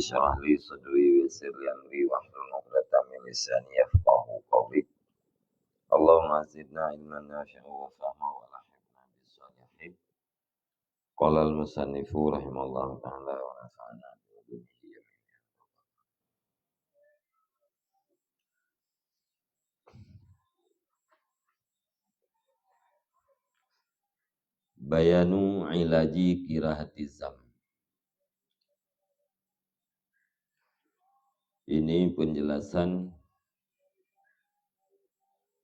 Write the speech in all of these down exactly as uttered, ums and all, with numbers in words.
اشرح لي صدري ويسر لي أمري واحلل عقدة من لساني يفقهوا قولي. اللهم زدنا علما نافعا وفهما وألحقنا بالصالحين. قال المصنف رحمه الله تعالى ونفعنا بعلومه. Bayanu ilaji kirahatiz zam. Ini penjelasan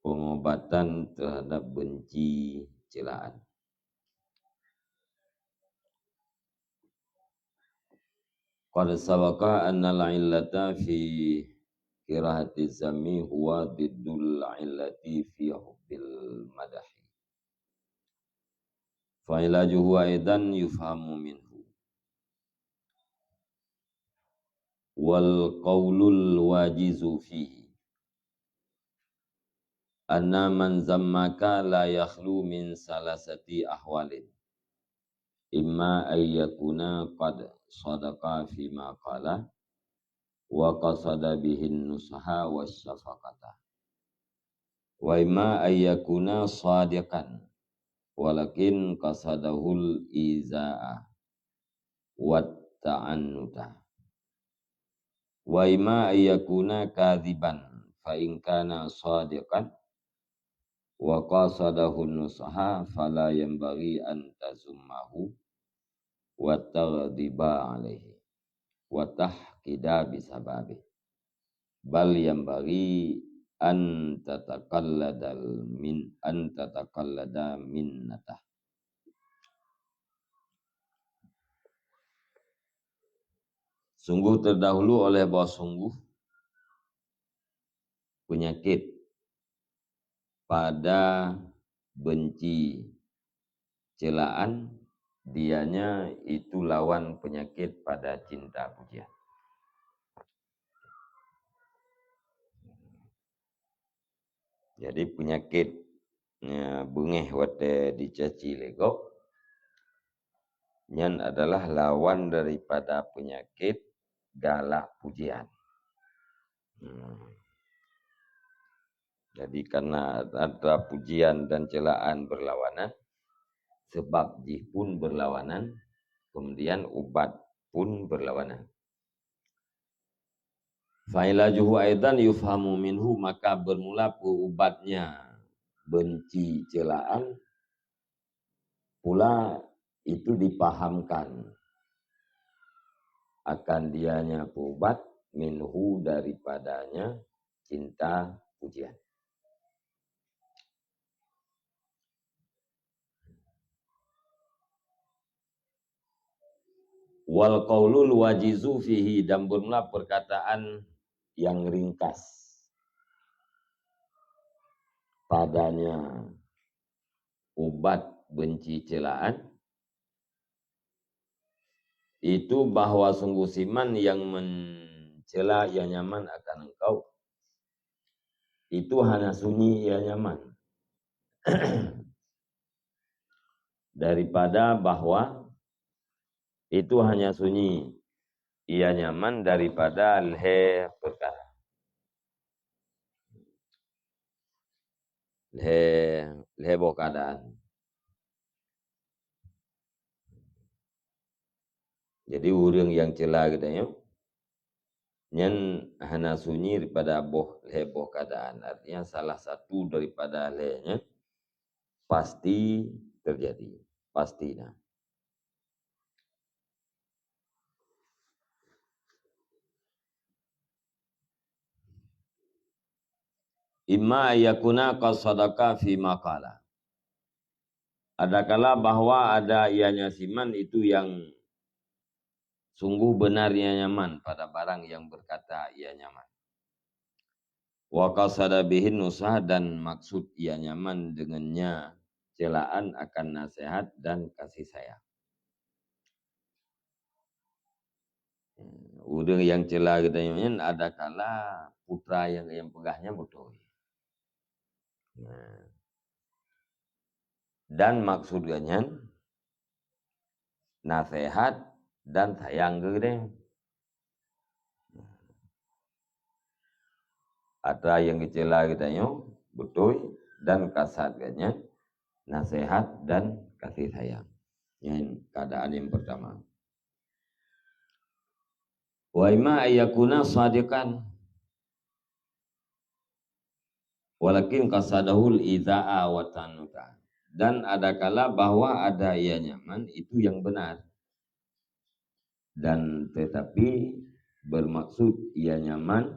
pengobatan terhadap benci celaan. Qad sabaqa annal illata fi kirahatiz zami huwa diddul illati fi hubbil madahi. Fa ilajuhu aidan yufhamu minhu. Wal qaulul wajizu fihi anna man zammaka la yakhlu min salasati ahwalin. Imma an yakuna qad sadaqa fima qala wa qasada bihin nusha wa syafaqata. Wa imma an yakuna sadiqan walakin qasadahul izaa wat ta'annuta. Wa imma an yakuna kadhiban, fa in kana sadiqan wa qasadahu nusha fala yanbaghi an tazummahu wa taghdiba alaihi wa tahqida bisababih. Bal yanbaghi an tataqallada min, an tataqallada minnatah. Sungguh terdahulu oleh bahwa sungguh penyakit pada benci celaan, dianya itu lawan penyakit pada cinta pujian. Jadi penyakit, ya, beungéh watée dicaci lé gob, nyan adalah lawan daripada penyakit galak pujian. Hmm. Jadi karena antara pujian dan celaan berlawanan, sebab jih pun berlawanan, kemudian ubat pun berlawanan. Fa ilajuhu aidan yufhamu minhu, maka bermula peuubatnya benci celaan pula itu dipahamkan akan dianya peuubat minhu daripadanya cinta pujian. Wal qaulul wajizu fihi, dan bermula perkataan yang ringkas padanya ubat benci celaan, itu bahwa sungguh siman yang mencela ia nyaman akan engkau, itu hana sunyi ia nyaman. Daripada bahwa itu hanya sunyi ia nyaman daripada lhée perkara. Lhée, lhée boh keadaan. Jadi ureuëng nyang ceula geutanyoe nyan hana sunyi daripada boh lhée boh keadaan. Artinya salah satu daripada lhée nyan pasti terjadi, pasti na. Imma ayyakuna qad sadaqa fi ma qala. Adakala bahwa ada ianya siman itu yang sungguh benar ia nyaman pada barang yang berkata ia nyaman. Wa qasada bihin nusah, dan maksud ia nyaman dengannya celaan akan nasihat dan kasih sayang. Ureuëng nyang ceula geutanyoe nyan adakala putra nyang, nyang peugah nyan beutôi. Nah. Dan maksud geuh nyan naseuhat dan sayang keu geutanyoe. Atra nyang geucela geutanyoe beutôi dan kasat geuh nyan naseuhat dan kasih sayang. Nyan keuadaan nyang pertama. Wa imma ayyakuna shadiqan, walakin qasadahul idza'a wa ta'annuta. Dan adakala bahwa ada ia nyaman, itu yang benar. Dan tetapi bermaksud ia nyaman,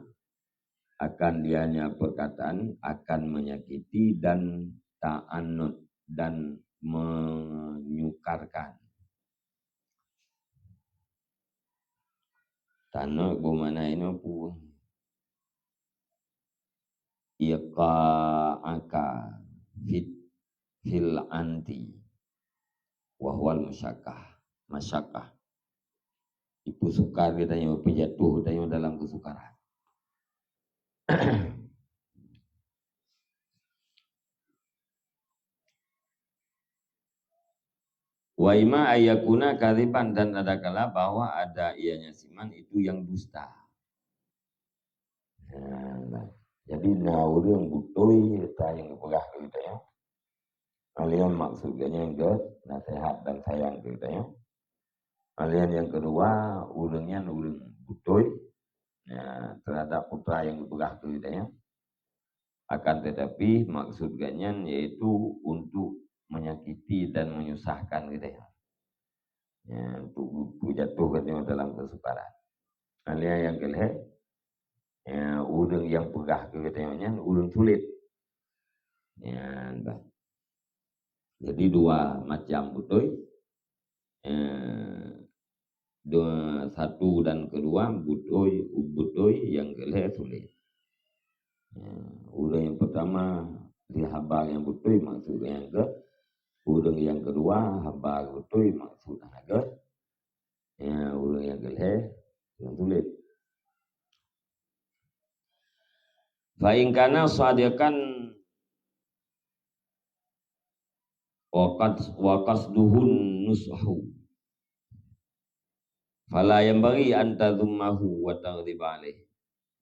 akan dianya perkataan akan menyakiti dan ta'annud dan menyukarkan. Ta'annud beumakna inoe peue? Iqa'aka fit, fil anti wa huwal masyaqqah. Masyaqqah. Ipeusukar geutanyoe, ipeujatuh geutanyoe dalam keusukaran. Wa imma ayyakuna kadziban, dan adakala bahwa ada ianya siman itu yang dusta. Nah, jadi na ureuëng beutôi atra nyang geupeugah keu geutanyoe. Hal nyan maksud geuh nyan geuh naseuhat dan sayang keu geutanyoe. Hal nyan nyang keudua, ureuëng nyan ureuëng beutôi, ya, terhadap atra nyang geupeugah keu geutanyoe. Akan tetapi maksud geuh nyan yaitu untuk menyakiti dan menyusahkan geutanyoe. Ya, untuk peujatuh geutanyoe dalam keusukaran. Hal nyan nyang keulhée, ya, ureuëng nyang peugah keu geutanyoe nyan ureuëng sulet. Nyan bah. Jadi dua macam beutôi. Eh, dua, satu dan keudua beutôi, beutôi nyang keulhée sulet. Eh, ureuëng nyang pertama di haba nyang beutôi maksud nyang geuh. Ureuëng nyang keudua haba beutôi maksud hana geuh. Ya, ureuëng nyang keulhée nyang sulet. Fa in kana shadiqan wa qad, wa qasduhun nushu, fala yanbaghi an tadhummahu wa taghdhiba alaih.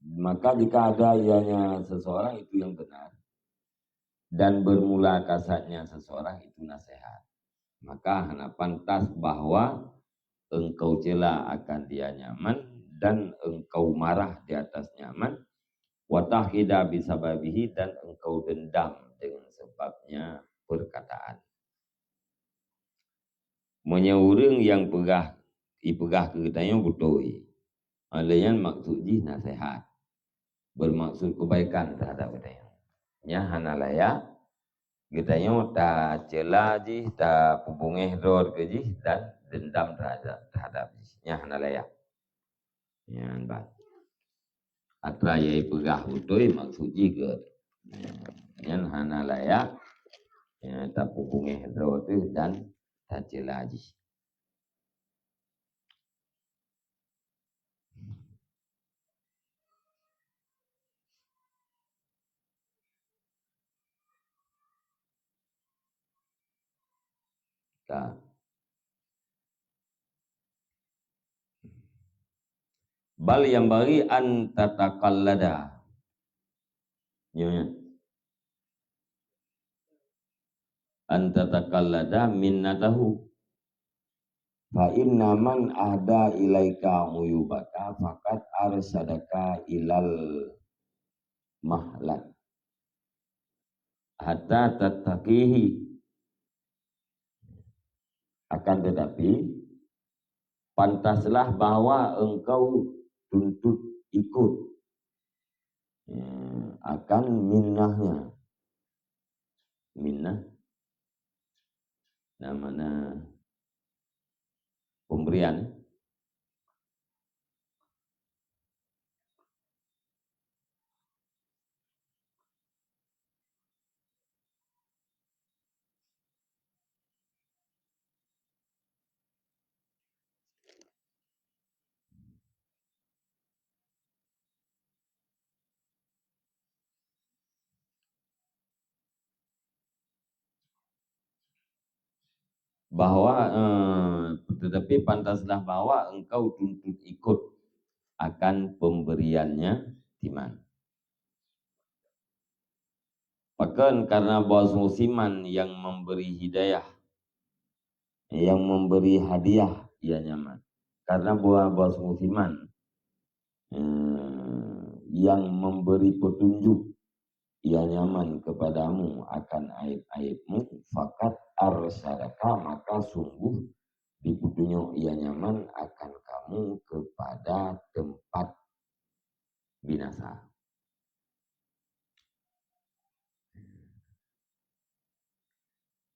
Maka jika ada ianya seseorang itu yang benar, dan bermula kasatnya seseorang itu nasihat, maka hana pantas bahwa engkau cela akan dia nyaman dan engkau marah di atas nyaman, wa tahqida bisababihi, dan engkau dendam dengan sebabnya perkataan. Meunyoe ureuëng nyang peugah, ipeugah keu geutanyoe beutôi, lé nyan maksud jih naseuhat, bermaksud kebaikan terhadap geutanyoe, nyan hana layak geutanyoe tacela jih, tapeubungéh droe keu jih dan dendam terhadap, terhadap jih. Nyan hana layak. Nyan bah. Atra nyang ipeugah beutôi maksud jih gét. Nyan hana layak, ya, tapeubungéh droe teuh dan tacela jih. Ka. Bal yanbaghi an tataqallada. Nyoe, nyoe. An tataqallada minnatahu. Fa inna man ahda ilaika uyubaka faqad arsyadaka ilal mahlak hatta tattaqihi. Akan tetapi, pantaslah bahwa engkau tuntut ikut, ya, akan minnahnya. Minnah, na makna pemberian. Bahwa, eh, tetapi pantaslah bahwa engkau tuntut ikut akan pemberiannya timan. Pakon? Karena bos musiman yang memberi hidayah, yang memberi hadiah, ya nyaman. Karena buah bos musiman, eh, yang memberi petunjuk, ya nyaman kepadamu akan aib-aibmu, fakat arsyadaka, maka sungguh dipetunjuk ya nyaman akan kamu kepada tempat binasa.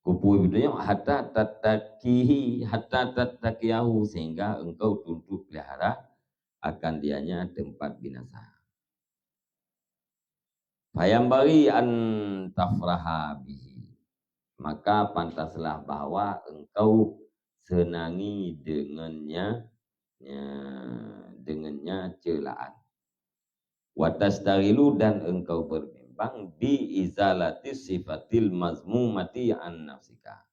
Kupeue beutôi nyoe, hatta tattaqihi, hatta tattaqiyahu, sehingga engkau tuntut pelihara akan dianya tempat binasa. Fayambaghi an tafraha bihi. Maka pantaslah bahwa engkau senangi dengannya, ya, dengannya celaan. Wa tastaghilu, dan engkau berbimbang, bi izalati sifatil mazmumati an nafsika,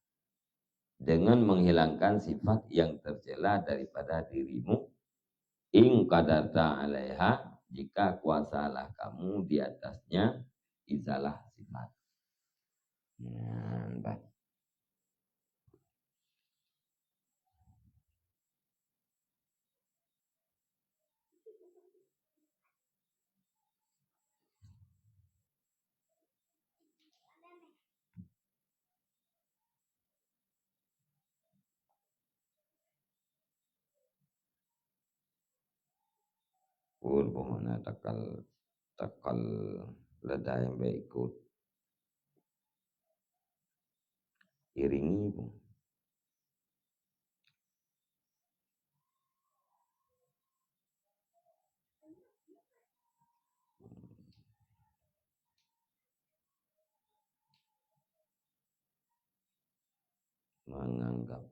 dengan menghilangkan sifat yang tercela daripada dirimu, in qadarta alaiha, jika kuasalah kamu di atasnya izalah sifat. Nah, bah. Pun pokoknya takal, takal ladai baik ikut. Iringi pun. Menganggap.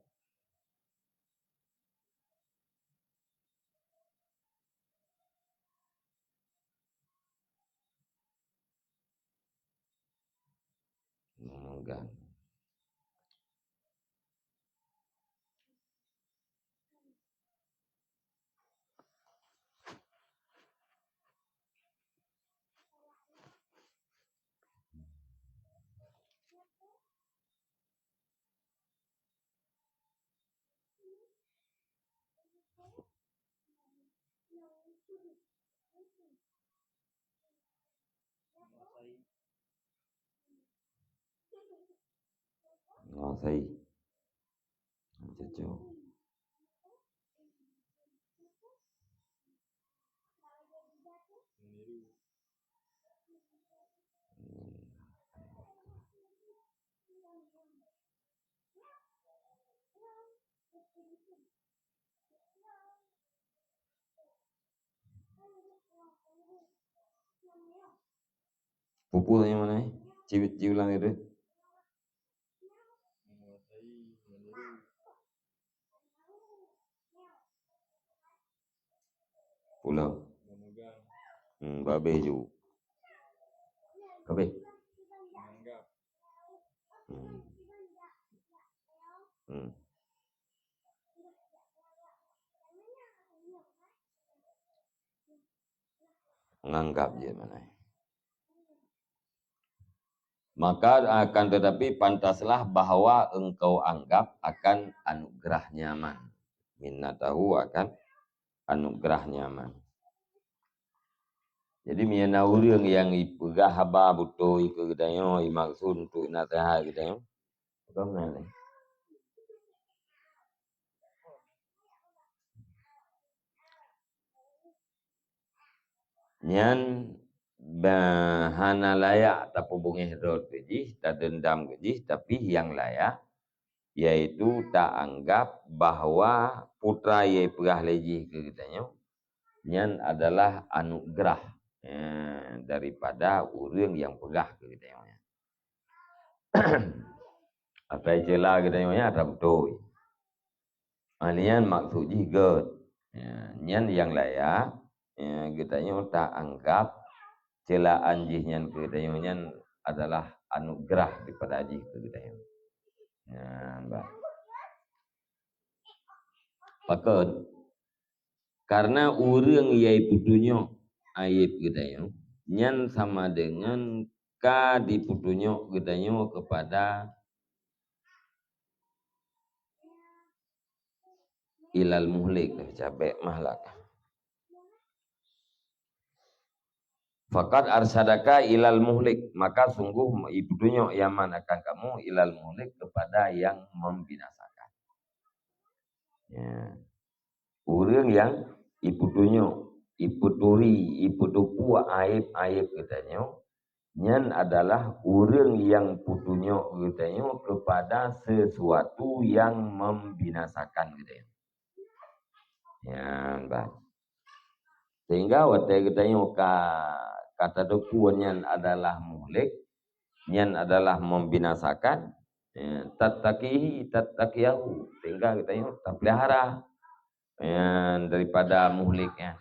Memegang. Ngon sai. Cucu. Pupuk nyang mana, eh? Ci, ci ulang itu. Pulang. Hmm, babeh ju. Kabeh. Hmm. Hmm. Menganggap je mana. Maka akan tetapi pantaslah bahwa engkau anggap akan anugerah nyaman. Minnatahu, akan anugerah nyaman. Jadi, meunyoe na ureuëng nyang ipeugah haba beutôi keu geutanyoe, imaksud untuk naseuhat geutanyoe, bagaimana? Nyan ba-, hana layak tapeubungéh droe keu jih, tadeundam keu jih, tapi nyang layak, yaitu taanggap bahwa peue nyang ipeugah lé jih keu geutanyoe, nyan adalah anugerah, eh, daripada ureuëng nyang peugah keu geutanyoe nyan. Asai ceula geutanyoe nyan atra beutôi. Ah, nyan maksud jih gét. Ya, nyan nyang layak, ya, geutanyoe taanggap ceulaan jih nyan keu geutanyoe nyan adalah anugerah daripada jih keu geutanyoe. Ya, bah. Pakon? Karena ureuëng nyang ipeutunyok aib geutanyoe, nyan sama dengan ka dipeutunyok geutanyoe keupada ilal muhlik, cabek mahlak. Faqad arsyadaka ilal muhlik, maka sungguh ipeutunyok Yaman akan kamu ilal muhlik, kepada yang membinasakan. Ya. Ureuëng nyang ipeutunyok, ipeuturi, ipeutupue aéb-aéb geutanyoe, nyan adalah ureuëng nyang peutunyok geutanyoe keupada sesuatu nyang membinasakan geutanyoe. Nyan bah. Sehingga watée geutanyoe ka, ka tateupeue nyan adalah muhlik, nyan adalah membinasakan, ya, tattaqihi tattaqiyahu, sehingga geutanyoe tapeulihara, ya, daripada muhlik nyan.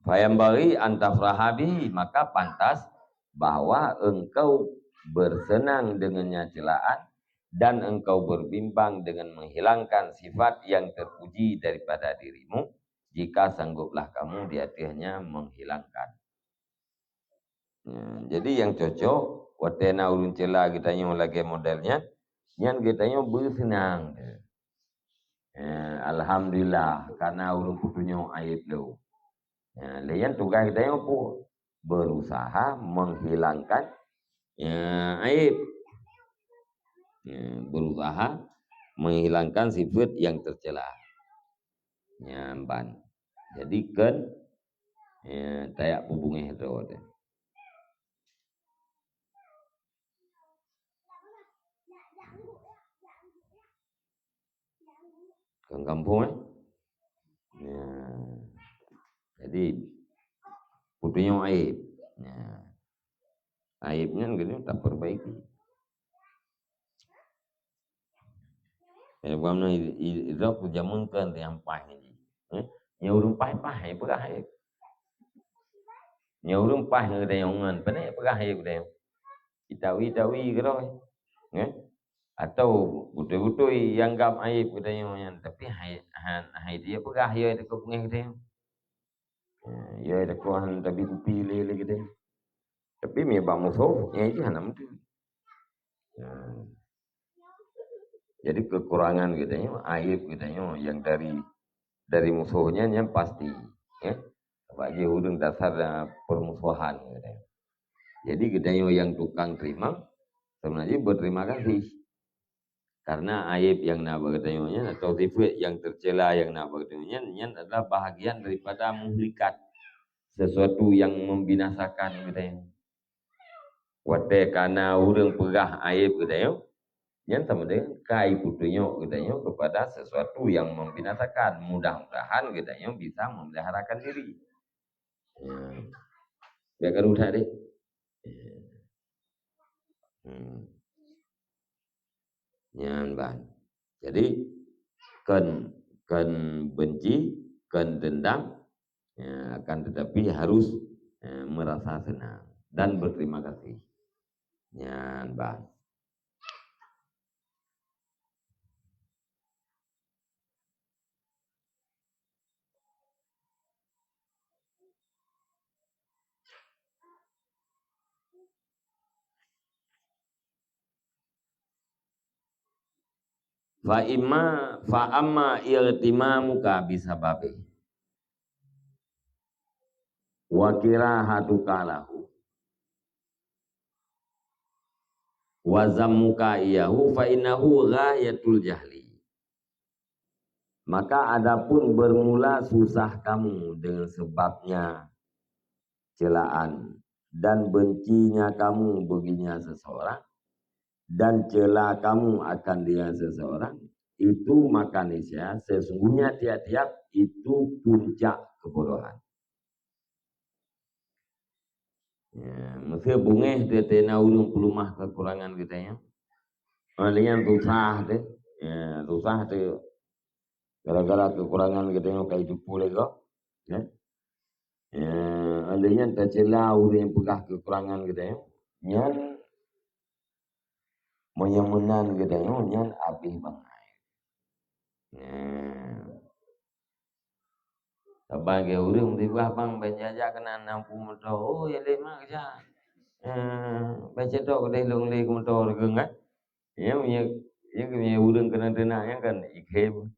Fayambaghi an tafraha bihi, maka pantas bahwa engkau bersenang dengannya celaan dan engkau berbimbang dengan menghilangkan sifat yang terpuji daripada dirimu, jika sangguplah kamu di atasnya menghilangkan. Ya, jadi nyang cocok, watée na ureuëng cela geutanyoe lagée model nyan, nyan geutanyoe beuseunang. Eh, alhamdulillah, kana ureuëng peutunyok aéb lôn. Ya, lé nyan tugaih geutanyoe peue? Berusaha menghilangkan, ya, aéb. Ya, berusaha menghilangkan sifat yang tercela. Nyan ban. Jadi kheun, ya, tajak peubungéh droe teuh. Kheun gampông, eh? Ya. Jadi, peutunyok aéb. Ya. Aéb nyan keuneuk tapeurbaiki. Eh, bukan i-, i-, idrop jameun kan nyang paih nyan. Eh? Nyang ureuëng paih-paih, eh, peugah aéb. Nyang ureuëng paih ngon geutanyoe ngon, pane peugah aéb geutanyoe. Itawi-tawi keudroe. Eh? Atau beutôi-beutôi ianggap aéb geutanyoe nyan, tapi hai, han, hai dia peugah, yo, teuka beungéh geutanyoe. Eh, yo, teuka han tabi kupi lé, lé geutanyoe. Tapi mi bak musoh, nyang itu hana meuteun. Nah. Jadi kekurangan geutanyoe, aéb geutanyoe yang dari, dari musoh nyan, nyan pasti, ya. Bagi ureuëng dasar, ah, permusuhan geutanyoe. Jadi geutanyoe yang tukang terima, sebenarnya berterima kasih. Karena aéb yang na bak geutanyoe nyan atau sifat yang tercela yang na bak geutanyoe nyan, nyan adalah bahagian daripada muhlikat, sesuatu yang membinasakan geutanyoe. Watée kana ureuëng peugah aéb geutanyoe, nyan sama dengan ka ipeutunyok geutanyoe kepada sesuatu yang membinasakan. Mudah-mudahan geutanyoe bisa memeliharakan diri. Ya. Biar garu that deh. Ya. Hmm. Nyan ban. Jadi, kon, kon benci, kon dendam, ya, akan tetapi harus, ya, merasa senang dan berterima kasih. Nyan ban. Fa imma, fa amma i'timamuka bisababi wa kirahatuka lahu wa zammuka iyahu fa innahu ghayatul jahli. Maka adapun bermula susah kamu dengan sebabnya celaan dan bencinya kamu baginya seseorang dan cela kamu akan dia seseorang, itu maka niscaya sesungguhnya tiap-tiap itu puncak kebodohan. Ya, meusé beungéh teuh na ureuëng peuleumah keukurangan geutanyoe. Lé nyan susah teuh. Ya, susah teuh. Gara-gara keukurangan geutanyoe ka jiteupeue lé gob. Ya. Ya, lé nyan tacela ureuëng nyang peugah keukurangan geutanyoe. Nyan meunyoe meunan geutanyoe nyan abéh bangai. Ya. Saban lagèe ureueng tiba bang, ban jak-jak keunan na pu moto, oh, ya lé mak keusa. Eh, ban cetok keudeh lôn lé keu moto reugeng kan. Ya, ya, ya, ya, ureueng keunan teunak nyan kan, ikhém.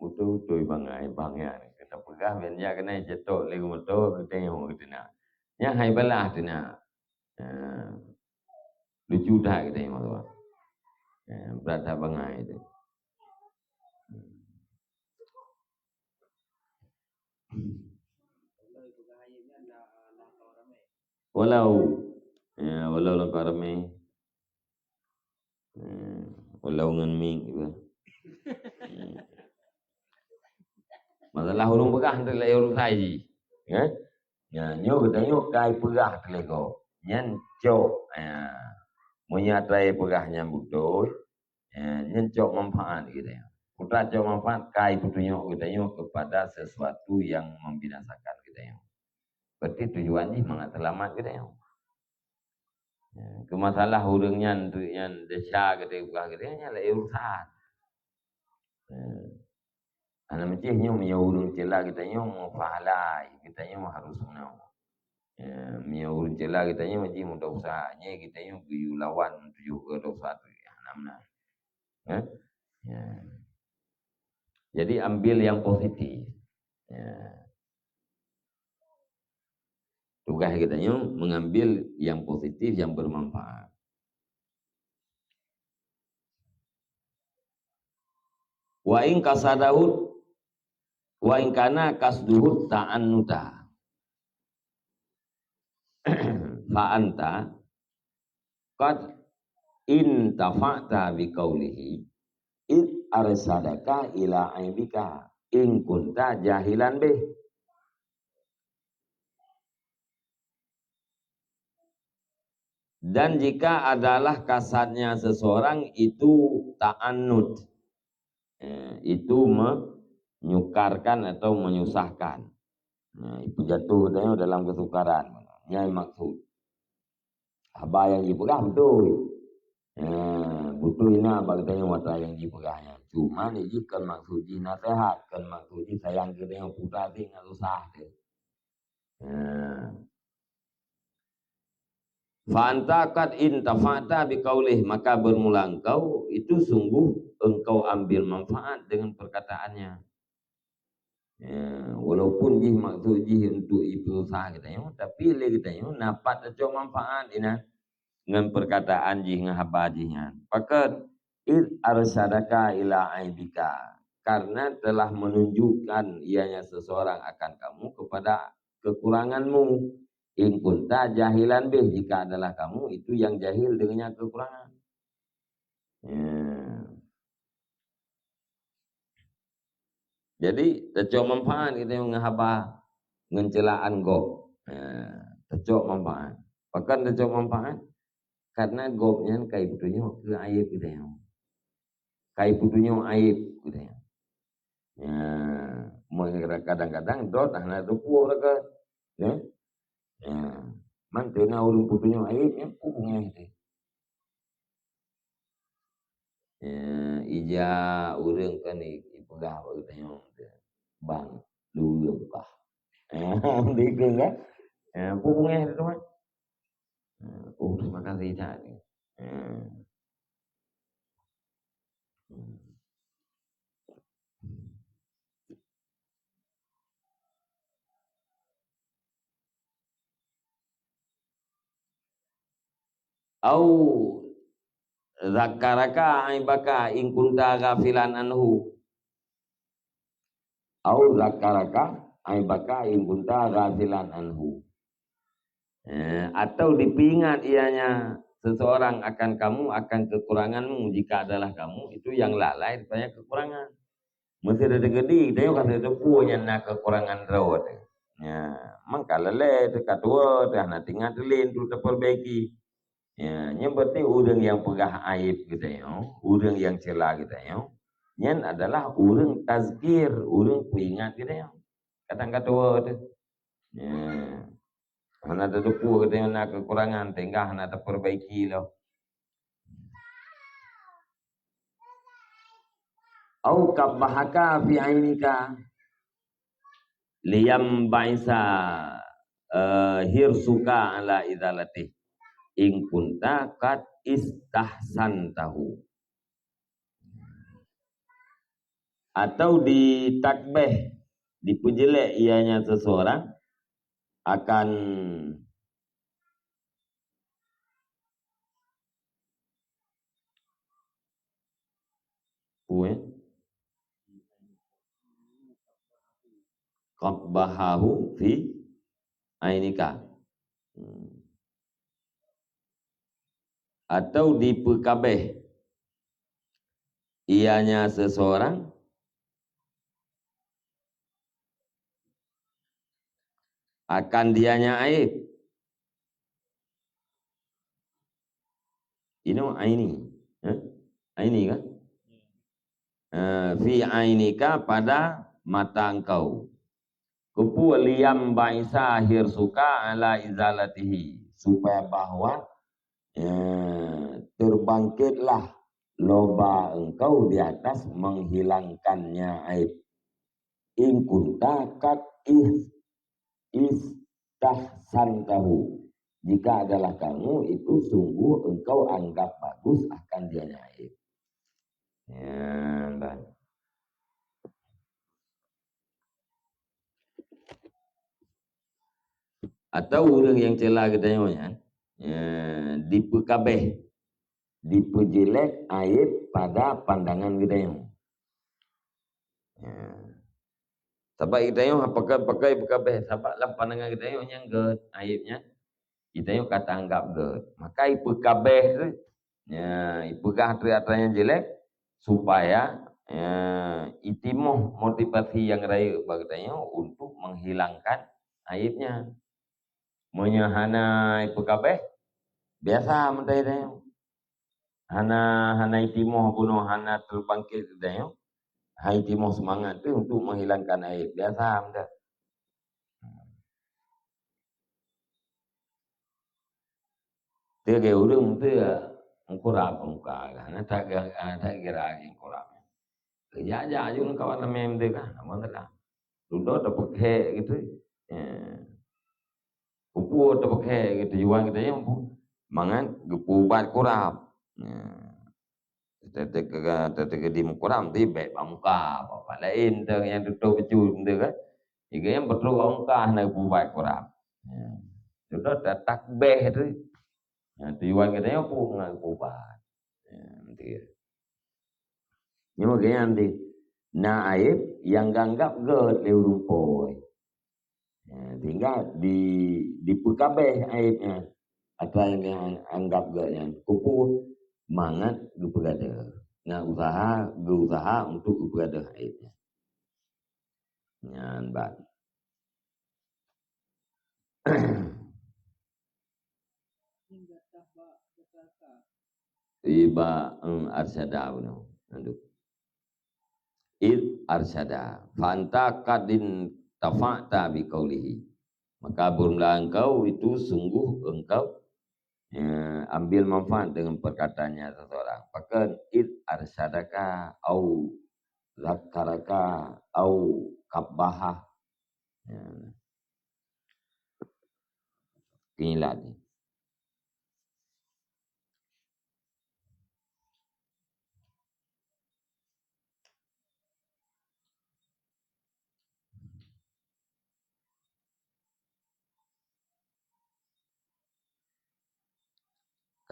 Beutôi-beutôi bangai, bang nyan. Keuneuk peugah, ban jak keunan cetok lé keu moto, geutanyoe keu teunak. Nyan hai balah teunak. Eh, lucu that geutanyoe tu. Eh, brat that bangai tu. Walau, ya, walau lam ramé. Ya, walau ngon mik gitu. Masalah ureueng peugah tu laén urusan jih. Ya? Ya, nyoe geutanyoe kai peugah teuh lé gob. Nyan cok, ya. Meunyoe ata peugah nyan beutôi, ya, nyan cok manfaat geutanyoe. Peue ta cok manfaat, kai peutunyok geutanyoe kepada sesuatu yang membinasakan geutanyoe. Berarti tujuan jih mangat seulamat geutanyoe. Ya, keu masalah ureueng nyan, tu nyan desya geutanyoe peugah geutanyoe, nyan laén urusan. Ya. Hana meucéh nyoe meunyoe ureueng ceula geutanyoe meupahala, geutanyoe harôh meunoe. Ya, meunyoe ureueng ceula geutanyoe jih meudosa, nyan geutanyoe geuyue lawan tujoh keu dosa tu, ya, hana meunan. Ya? Ya. Jadi ambil yang positif. Ya. Tugas geutanyoe mengambil yang positif, yang bermanfaat. Wa in qasadahu, wa in kana qasduhu ta'annuta. Fa anta qad intafa'ta bi qaulihi id arsadaka ila aibika in kunta jahilan bih. Dan jika adalah kasadnya seseorang itu ta'annud, eh, itu menyukarkan atau menyusahkan. Nah, itu jatuh tadi dalam kesukaran. Nyan maksud. Haba nyang jipeugah beutôi. Ha, beutôi na bak geutanyoe mata nyang jipeugah nyan. Cuma jih kon maksud jih naseuhat, kon maksud jih sayang geutanyoe putra teuh ngon susah teuh. Ha. Fa anta qad intafa'ta biqaulih, maka bermula engkau itu sungguh engkau ambil manfaat dengan perkataannya. Ya, walaupun jih maksud jih untuk ipeususah geutanyoe, tapi lé geutanyoe na pat tacok manfaat inan ngon perkataan jih, ngon haba jih nyan. Pakon? Id arsyadaka ila aibika, karena telah menunjukkan ianya seseorang akan kamu kepada kekuranganmu. In kunta jahilan bih, jika adalah kamu itu yang jahil dengannya kekurangan. Ya. Jadi, tacok manfaat geutanyoe ngon haba, ngon ceulaan gob. Ha, tacok manfaat. Pakon tacok manfaat? Karena gob nyan ka ipeutunyok keu aib geutanyoe. Ka ipeutunyok aib geutanyoe. Ya, kadang-kadang dot hana teupeue mereka. Ya. Ya. Man teuna ureueng peutunyok aib nyan peue beungèh teuh. Eh, ija ureueng kan i-, ipeugah bak geutanyoe, "Bang, lôn leupah." Eh, dikeue kan? Eh, peue beungèh teuh, teuma? Eh, oh, terima kasih, Cak. Eh. Hmm. Au zakaraka aibaka in kunta ghafilan anhu. Au zakaraka aibaka in kunta ghafilan anhu. Eh, atau dipeuingat ianya seseorang akan kamu, akan kekuranganmu, jika adalah kamu itu yang lalai daripada kekurangan. Meuseuti teukeudi, tanyoe ka teupeue nyan na kekurangan droe teuh. Nya, mangka lalai teuh, ka tuwoe teuh, hana teuingat lé untuk tapeurbaiki. Ya, nyan berarti ureueng nyang peugah aib geutanyoe, ureueng nyang ceula geutanyoe, nyan adalah ureueng tazkir, ureueng peuingat geutanyoe. Kadang ka tuwoe teuh. Ya. Hana tateupeue geutanyoe na kekurangan, teuingat hana tapeurbaiki lom. Au qabbahaka fi ainika. Liyam ba'isa, eh, hirsuka ala izalatih. In kunta qad istahsantahu. Atau ditakbeh, dipeujeulék ianya seseorang akan Pu, eh? Qabbahahu fi ainika. Hmm. Atau dipeukabeh ianya seseorang akan dianya aib. Inoe aini. Eh? Aini kan? Eh, fi ainika, pada mata engkau. Keupeue? Liyam ba'isa hirsuka ala izalatihi. Supaya bahwa, eh, terbangkitlah loba engkau di atas menghilangkannya aib. In kunta qad is-, istahsantahu. Jika adalah kamu itu sungguh engkau anggap bagus akan dia aib. Ya, bah. Atau ureuëng nyang cela geutanyoe nyan, ya, dipeukabeh, dipeujeulék aib pada pandangan geutanyoe. Ya. Sabab geutanyoe pakai-pakai peukabeh, sabab lam pandangan geutanyoe nyang gét aib nyan. Geutanyoe ka tanggap gét. Maka ipeukabeh tu, ya, ipeugah treuk atra nyang jelek, supaya, ya, itimoh motivasi nyang rayeuk bak geutanyoe untuk menghilangkan aib nyan. Meunyoe hana ipeukabeh, biasa meutai tanyoe. Hana, hana itimoh bunoe, hana terbangkit tanyoe. Hai timoh seumangat tu untuk menghilangkan aib. Biasa meutai. Teuka ureuëng tu meukurab muka, hana tak, hana tak kira lagi meukurab. Jak-jak aju ngon kawan ramé meuteukah, nama teukah. Dudoe tapeukhek gitu. Ya. Peue tapeukhek gitu, tujuan geutanyoe peue? Mangat geupeuubat kurab. Ya. Teuka, teuka di meukurab, di bèk bak muka, apa-apa laén tu nyang tutoe bacut tu kan. Jika nyang beutôi bak muka hana geupeuubat kurab. Ya. Dudoe tatakbeh tu. Ya, tujuan geutanyoe peue? Mangat geupeuubat. Ya, beutôi. Nyoe geuh nyan deh, na aib nyang geuanggab gét lé ureuëng po. Ya, sehingga di, dipeukabeh aib nyan. Atra nyang anggab gét nyan. Keupeue? Mangat geupeugadôh. Na usaha, geuusaha untuk geupeugadôh aib nyan. Nyan ban. Iba, em, arsyada bunoe. Aduh. Id arsyada. Fa anta qad intafa'ta biqaulihi. Maka beureulah engkau itu sungguh engkau, eh, ambil manfaat dengan perkataannya seseorang. Pakon? Id arsyadaka au zakaraka au kabbaha. Ya. Kilat ni.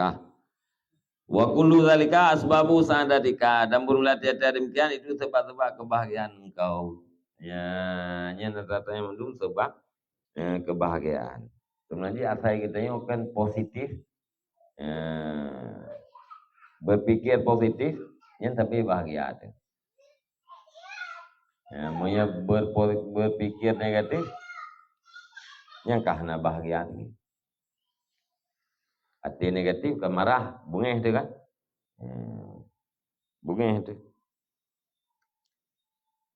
Kah. Wa kullu zalika asbabu sa'adatika, dan beureulah tiap-tiap demikian itu sebab-sebab kebahagiaan engkau. Ya, nyan rata-rata nyang mandum sebab, eh, kebahagiaan. Sebenarnya asai geutanyoe kan positif, eh, berpikir positif, nyan tapi bahagia tu. Ya, meunyoe berpo-, berpikir negatif, nyan ka hana bahagia lagi. Até negatif kan marah, beungéh tu kan? Hmm. Beungéh tu.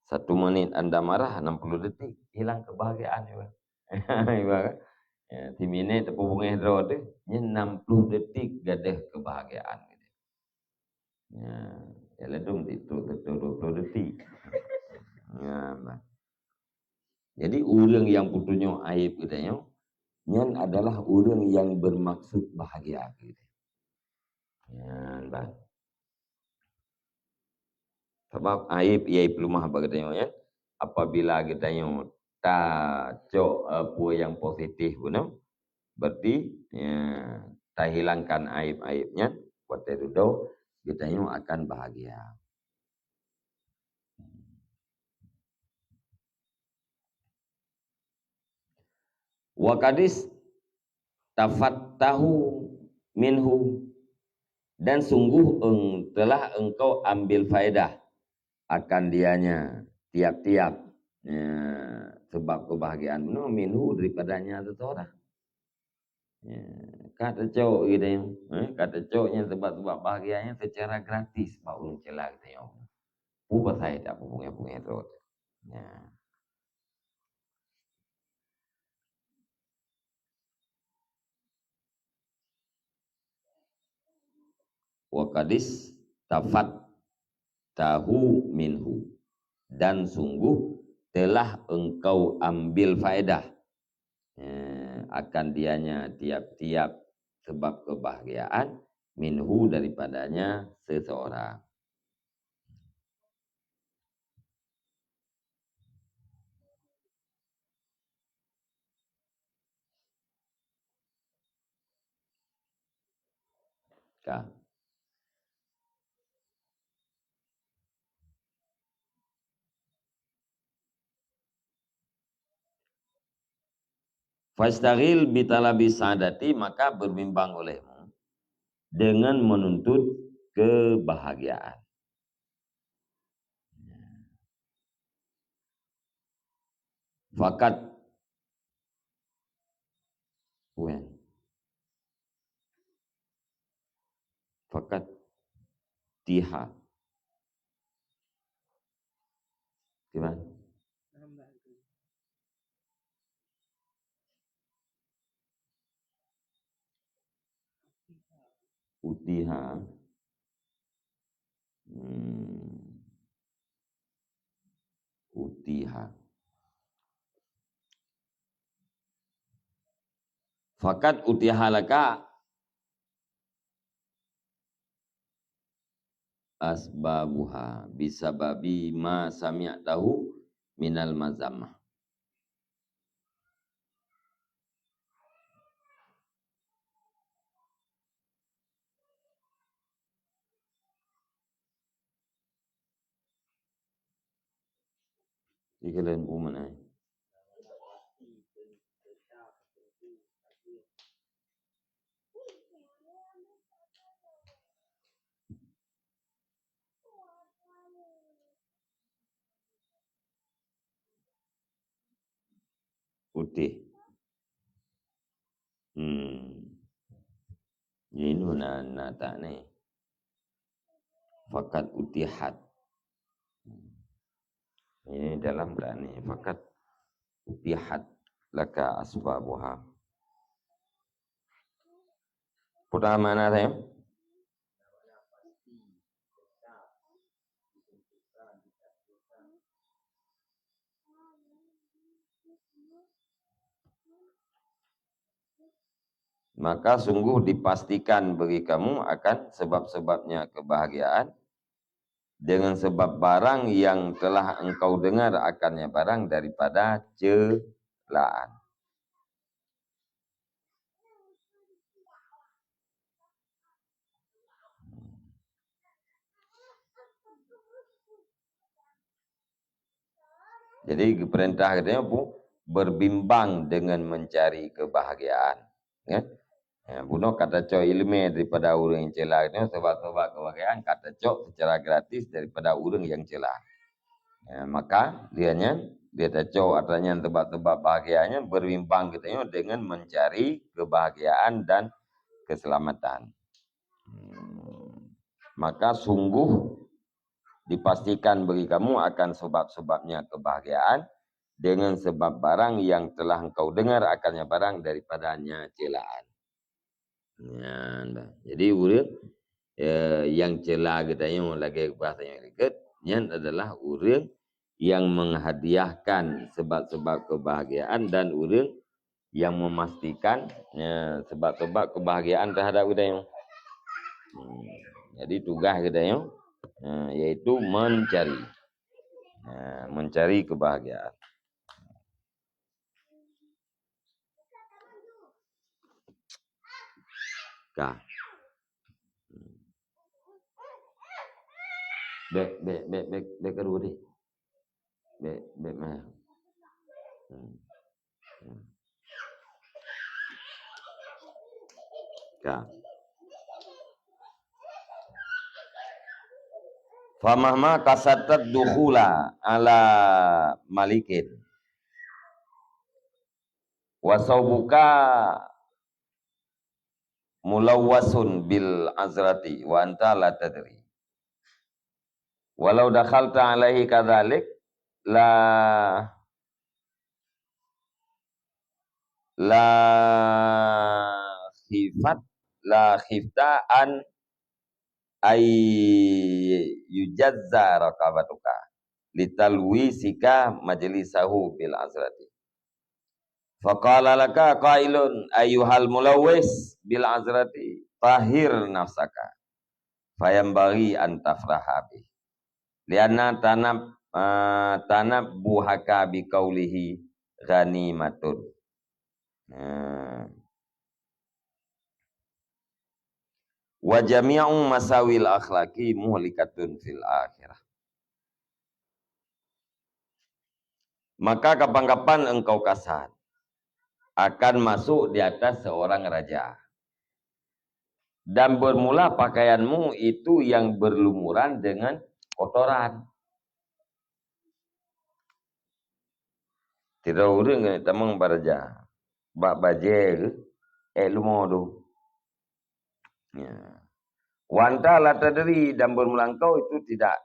Satu menit anda marah, enam puluh detik hilang kebahagiaan juga. Iba kan? Ya, siminét tapeubeungéh droe tu, nyan enam puluh detik gadôh kebahagiaan. Ya, ya ladum itu betul dua puluh detik. Ya, bah. Jadi ureuëng nyang peutunyok aib geutanyoe, nyan adalah ureuëng nyang bermaksud bahagia keu geutanyoe. Nyan bah. Sabab aib, aib lumah bak geutanyoe nyan, apabila geutanyoe tacok, eh, peue nyang positif bunoe, berarti, ya, tahilangkan aib-aib nyan, watée dudoe geutanyoe akan bahagia. Wa qadis tafattahu minhu, dan sungguh eng-, telah engkau ambil faedah akan dianya tiap-tiap, ya, sebab kebahagiaan bunoe minhu daripadanya seseorang. Ya, ka tacok geutanyoe, eh, ka tacok nyan sebab-sebab bahagia nyan secara gratis bak ureuëng cela geutanyoe. Peue pasai tak peue pungai-pungai rot. Ya. Wa qadis tafattahu minhu, dan sungguh telah engkau ambil faedah, eh, akan dianya tiap-tiap sebab kebahagiaan, minhu, daripadanya seseorang. Ka. Fastaghil bitalabi sa'adati, maka berbimbang olehmu dengan menuntut kebahagiaan. Fakat, wen. Fakat tiha. Gimana? Utiha. Hmm. Utiha. Fakat utiha laka asbabuha bisababi ma sami'tahu minal mazamah. Tiga lain umat ai. Putéh. Hmm. Ini na, na tak ni. Fakat utihat. Ini dalam tak ni. Fakat utihat laka asbabuha. Putar mana saya? Maka sungguh dipastikan bagi kamu akan sebab-sebabnya kebahagiaan dengan sebab barang yang telah engkau dengar akannya barang daripada celaan. Jadi, geupeurintah geutanyoe pun berbimbang dengan mencari kebahagiaan. Ya. Ya, bunoe ka tacok iéleumé daripada ureuëng nyang ceula geutanyoe, sabab-sabab kebahagiaan ka tacok secara gratis daripada ureuëng nyang ceula. Ya, maka, dia nyan, dia tacok atra nyan sabab-sabab bahagia nyan berbimbang geutanyoe dengan mencari kebahagiaan dan keselamatan. Hmm. Maka sungguh dipastikan bagi kamu akan sebab-sebabnya kebahagiaan dengan sebab barang yang telah engkau dengar akannya barang daripadanya celaan. Nyan dah. Jadi ureuëng, eh, nyang ceula geutanyoe lagée bahasa nyang likot, nyan adalah ureuëng yang menghadiahkan sebab-sebab kebahagiaan dan ureuëng yang memastikan, ya, sebab-sebab kebahagiaan terhadap geutanyoe. Hmm. Jadi tugas geutanyoe, ya, yaitu mencari. Ya, mencari kebahagiaan. Ka. Bèk, bèk, bèk, bèk, bèk keudua deh. Bèk, bèk mah. Hmm. Hmm. Ka. Famahma qasadta dukhula ala malikin wa saubuka mulawwasun bil azrati wa anta la tadri. Walau dakhalta alaihi kadzalik la, la khifat, la khifta an ay yujazza raqabatuka litalwisika majlisahu bil azrati. Faqala laka qailun ayyuhal mulawwis bil azrati tahhir nafsaka. Fayambaghi an tafraha bih. Lianna tanab-, ah, tanabbuhaka biqaulihi ghanimatun. Nah. Wa jami'u masawil akhlaqi muhlikatun fil akhirah. Maka kapan-kapan engkau kasad akan masuk di atas seorang raja. Dan bermula pakaianmu itu yang berlumuran dengan kotoran. Sidroe ureuëng keuneuk tamong bak raja, bak bajée geuh ék leumo dum. Ya. Wa anta la tadri, dan bermula engkau itu tidak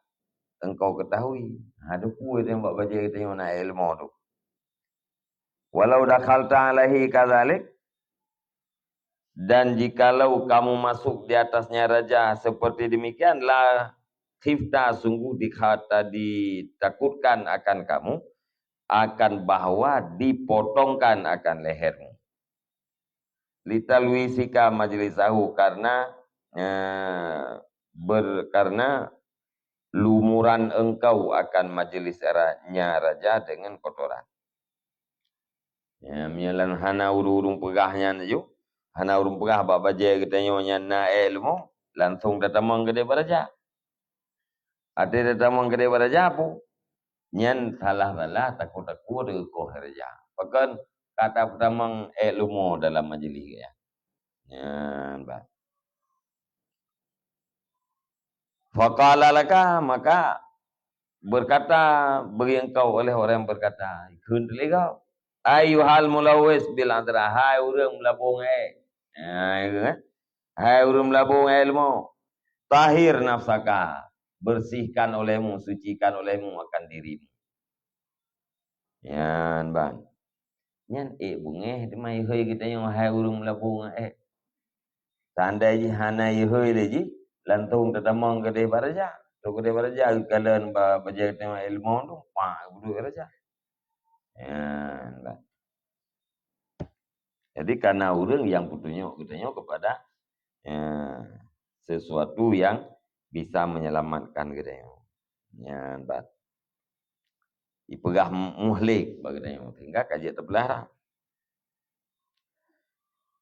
engkau ketahui. Ha, dupeue nyang bak bajée geutanyoe na ék leumo dum. Walau dakhalta alaihi kadzalik, dan jikalau kamu masuk di atasnya raja seperti demikian, la khifta, sungguh dikhata-, ditakutkan akan kamu, akan bahwa dipotongkan akan lehermu. Litalwisika majlisahu, karena, eh, ber-, karena lumuran engkau akan majelis ra-, nya raja dengan kotoran. Ya, meunyoe lan hana ureuëng-ureuëng peugah nyan laju, hana ureuëng peugah bak bajée geutanyoe nyan na ék leumo, langsong tatamong keudeh bak raja. Até tatamong keudeh bak raja peue? Nyan salah-salah, takot-takot teukoh raja. Pakon ka tapeutamong ék leumo dalam majelis geuh nyan. Nyan bah. Faqala laka, maka berkata bagi engkau oleh orang yang berkata, kheun teuh lé gob, "Ayyuhal mulawwis bil azra, hai ureuëng meulabong ék." Ha, itu kan? "Hai ureuëng meulabong ék leumo, tahhir nafsaka, bersihkan olehmu, sucikan olehmu akan dirimu." Nyan ban. Nyan ék beungéh teuma ihôi geutanyoe hai ureuëng meulabong ék. Tandai jih hana ihôi lé jih, lantong tatamong keudeh bak raja. Trok keudeh bak raja, geukalon ba-, bajée geutanyoe ék leumo tu, pak, geuduek raja. Nyan ban. Jadi, kana ureuëng nyang peutunyok geutanyoe kepada, eh, sesuatu yang bisa menyelamatkan geutanyoe. Nyan ban. Ipeugah muhlik bak geutanyoe, sehingga ka jeuet teupeulahra.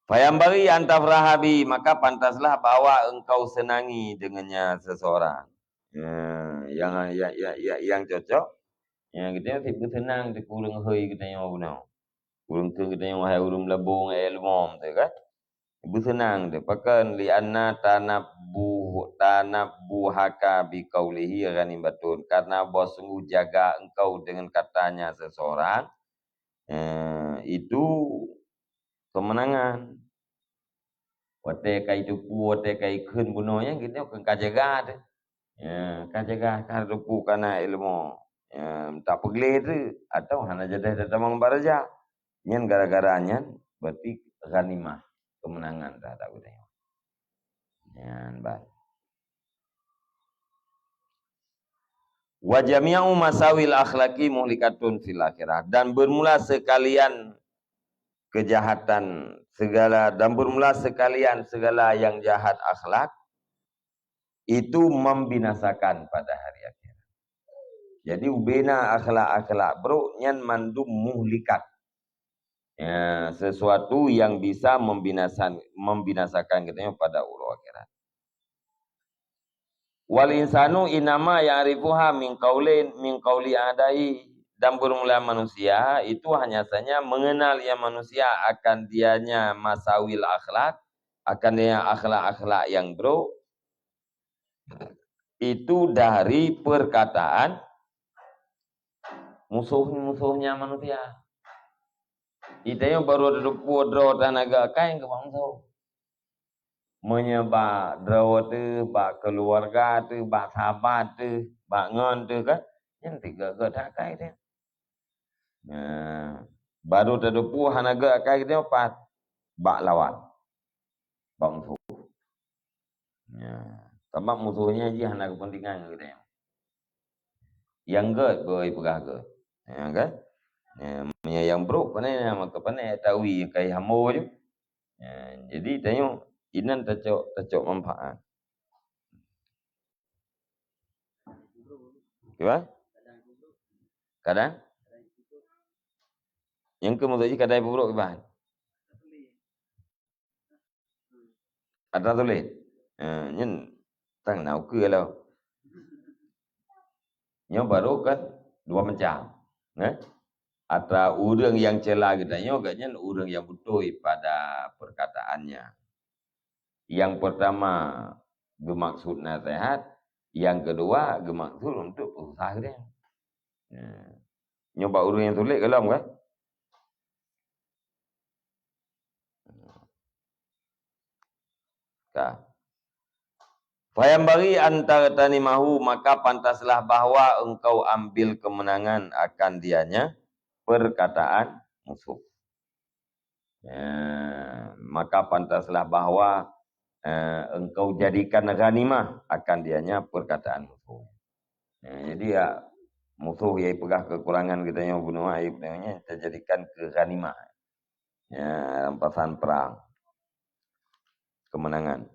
Fayambaghi an tafraha bi, maka pantaslah bahwa engkau senangi dengannya seseorang. Ya, yang, ya, ya, ya, yang cocok, ya, geutanyoe sibeuseunang teuh keu ureuëng hôi geutanyoe bunoe. Ureuëng kheun geutanyoe hai ureuëng meulabong ék leumo teuh kan. Beuseunang teuh. Pakon? Li'anna tanabbuh-, tanabbuhaka biqaulihi ghanimatun. Karena bahwa sungguh jaga engkau dengan katanya seseorang, eh, itu kemenangan. Watée ka iteupeue, watée ka ikheun bunoe nyan, geutanyoe ka jaga teuh. Ya, ka jaga, ka teupeue kana ilmu. Ya, tak peugleh teuh, atau hana jadeh tatamong bak raja. Nyan gara-gara nyan, berarti ghanimah, kemenangan terhadap geutanyoe. Nyan ban. Wa jami'u masawil akhlaqi muhlikatun fil akhirah. Dan bermula sekalian kejahatan segala, dan bermula sekalian segala yang jahat akhlak, itu membinasakan pada hari akhirat. Jadi, ubena akhlak-akhlak brok nyan mandum muhlikat. Ya, sesuatu yang bisa membinasan-, membinasakan kita pada uroe akhirat. Wal insanu innama ya'rifuha min qaulin, min qauli adai. Dan bermula manusia itu hanya saja mengenal ia manusia akan dianya masawil akhlak, akan dia akhlak-akhlak yang buruk, itu dari perkataan musuh-musuhnya manusia. Ita nyoe baru teupeue droe tanaga akai keu bak musoh. Meunyoe bak droe teuh, bak keuluwarga teuh, bak sahabat teuh, bak ngon teuh kan, nyan tiga-tiga akai teuh. Nah, baru teupeue hana gét akai teuh pat bak lawan, bak musoh. Ya, sabab musoh nyan jih hana keupeuntingan ngon geutanyoe. Nyang gét beu jipeugah gét. Ya kan? Ya, meunyoe nyang brok pane, maka pane tawi kai hamo je. Ya, jadi tanyoe inan tacok, tacok manfaat. Kiban? Kadang? Nyang keu maksud jih kadang peubrok kiban? Atra tuléh. Eh, nyan tang na ukeue lom. Nyoe baru kan dua macam. Eh? Atra ureuëng nyang cela geutanyoe, gobnyan ureuëng nyang beutôi pada perkataannya. Yang pertama geumaksud nasihat, yang kedua geumaksud untuk peusah geutanyoe. Nah, nyoe bak ureuëng nyang tuléh golom kan? Ka. Fayambaghi an taghtanimahu, maka pantaslah bahwa engkau ambil kemenangan akan dianya perkataan musuh. Ya, maka pantaslah bahwa, eh, engkau jadikan ghanimah akan dianya perkataan musuh. Ya, jadi ya, musuh nyang peugah kekurangan geutanyoe bunoe, aib geutanyoe nyan, kita jadikan keu ghanimah. Ya, rampasan perang. Kemenangan.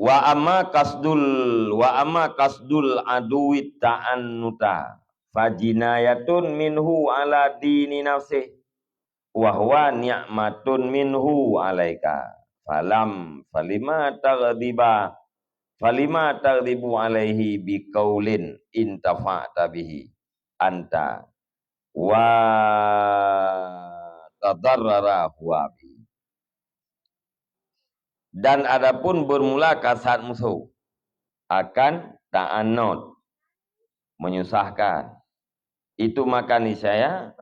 Wa amma qasdul, wa amma qasdul aduwi ta'annuta, fajinayatun minhu ala dini nafsih, wa huwa ni'matun minhu alaika. Falam, falima taghdiba, falima taghdibu alaihi biqaulin intafa'ta bihi anta wa tadarrara huwa bihi. Dan adapun bermula kasat musuh akan ta'annut, menyusahkan, itu maka niscaya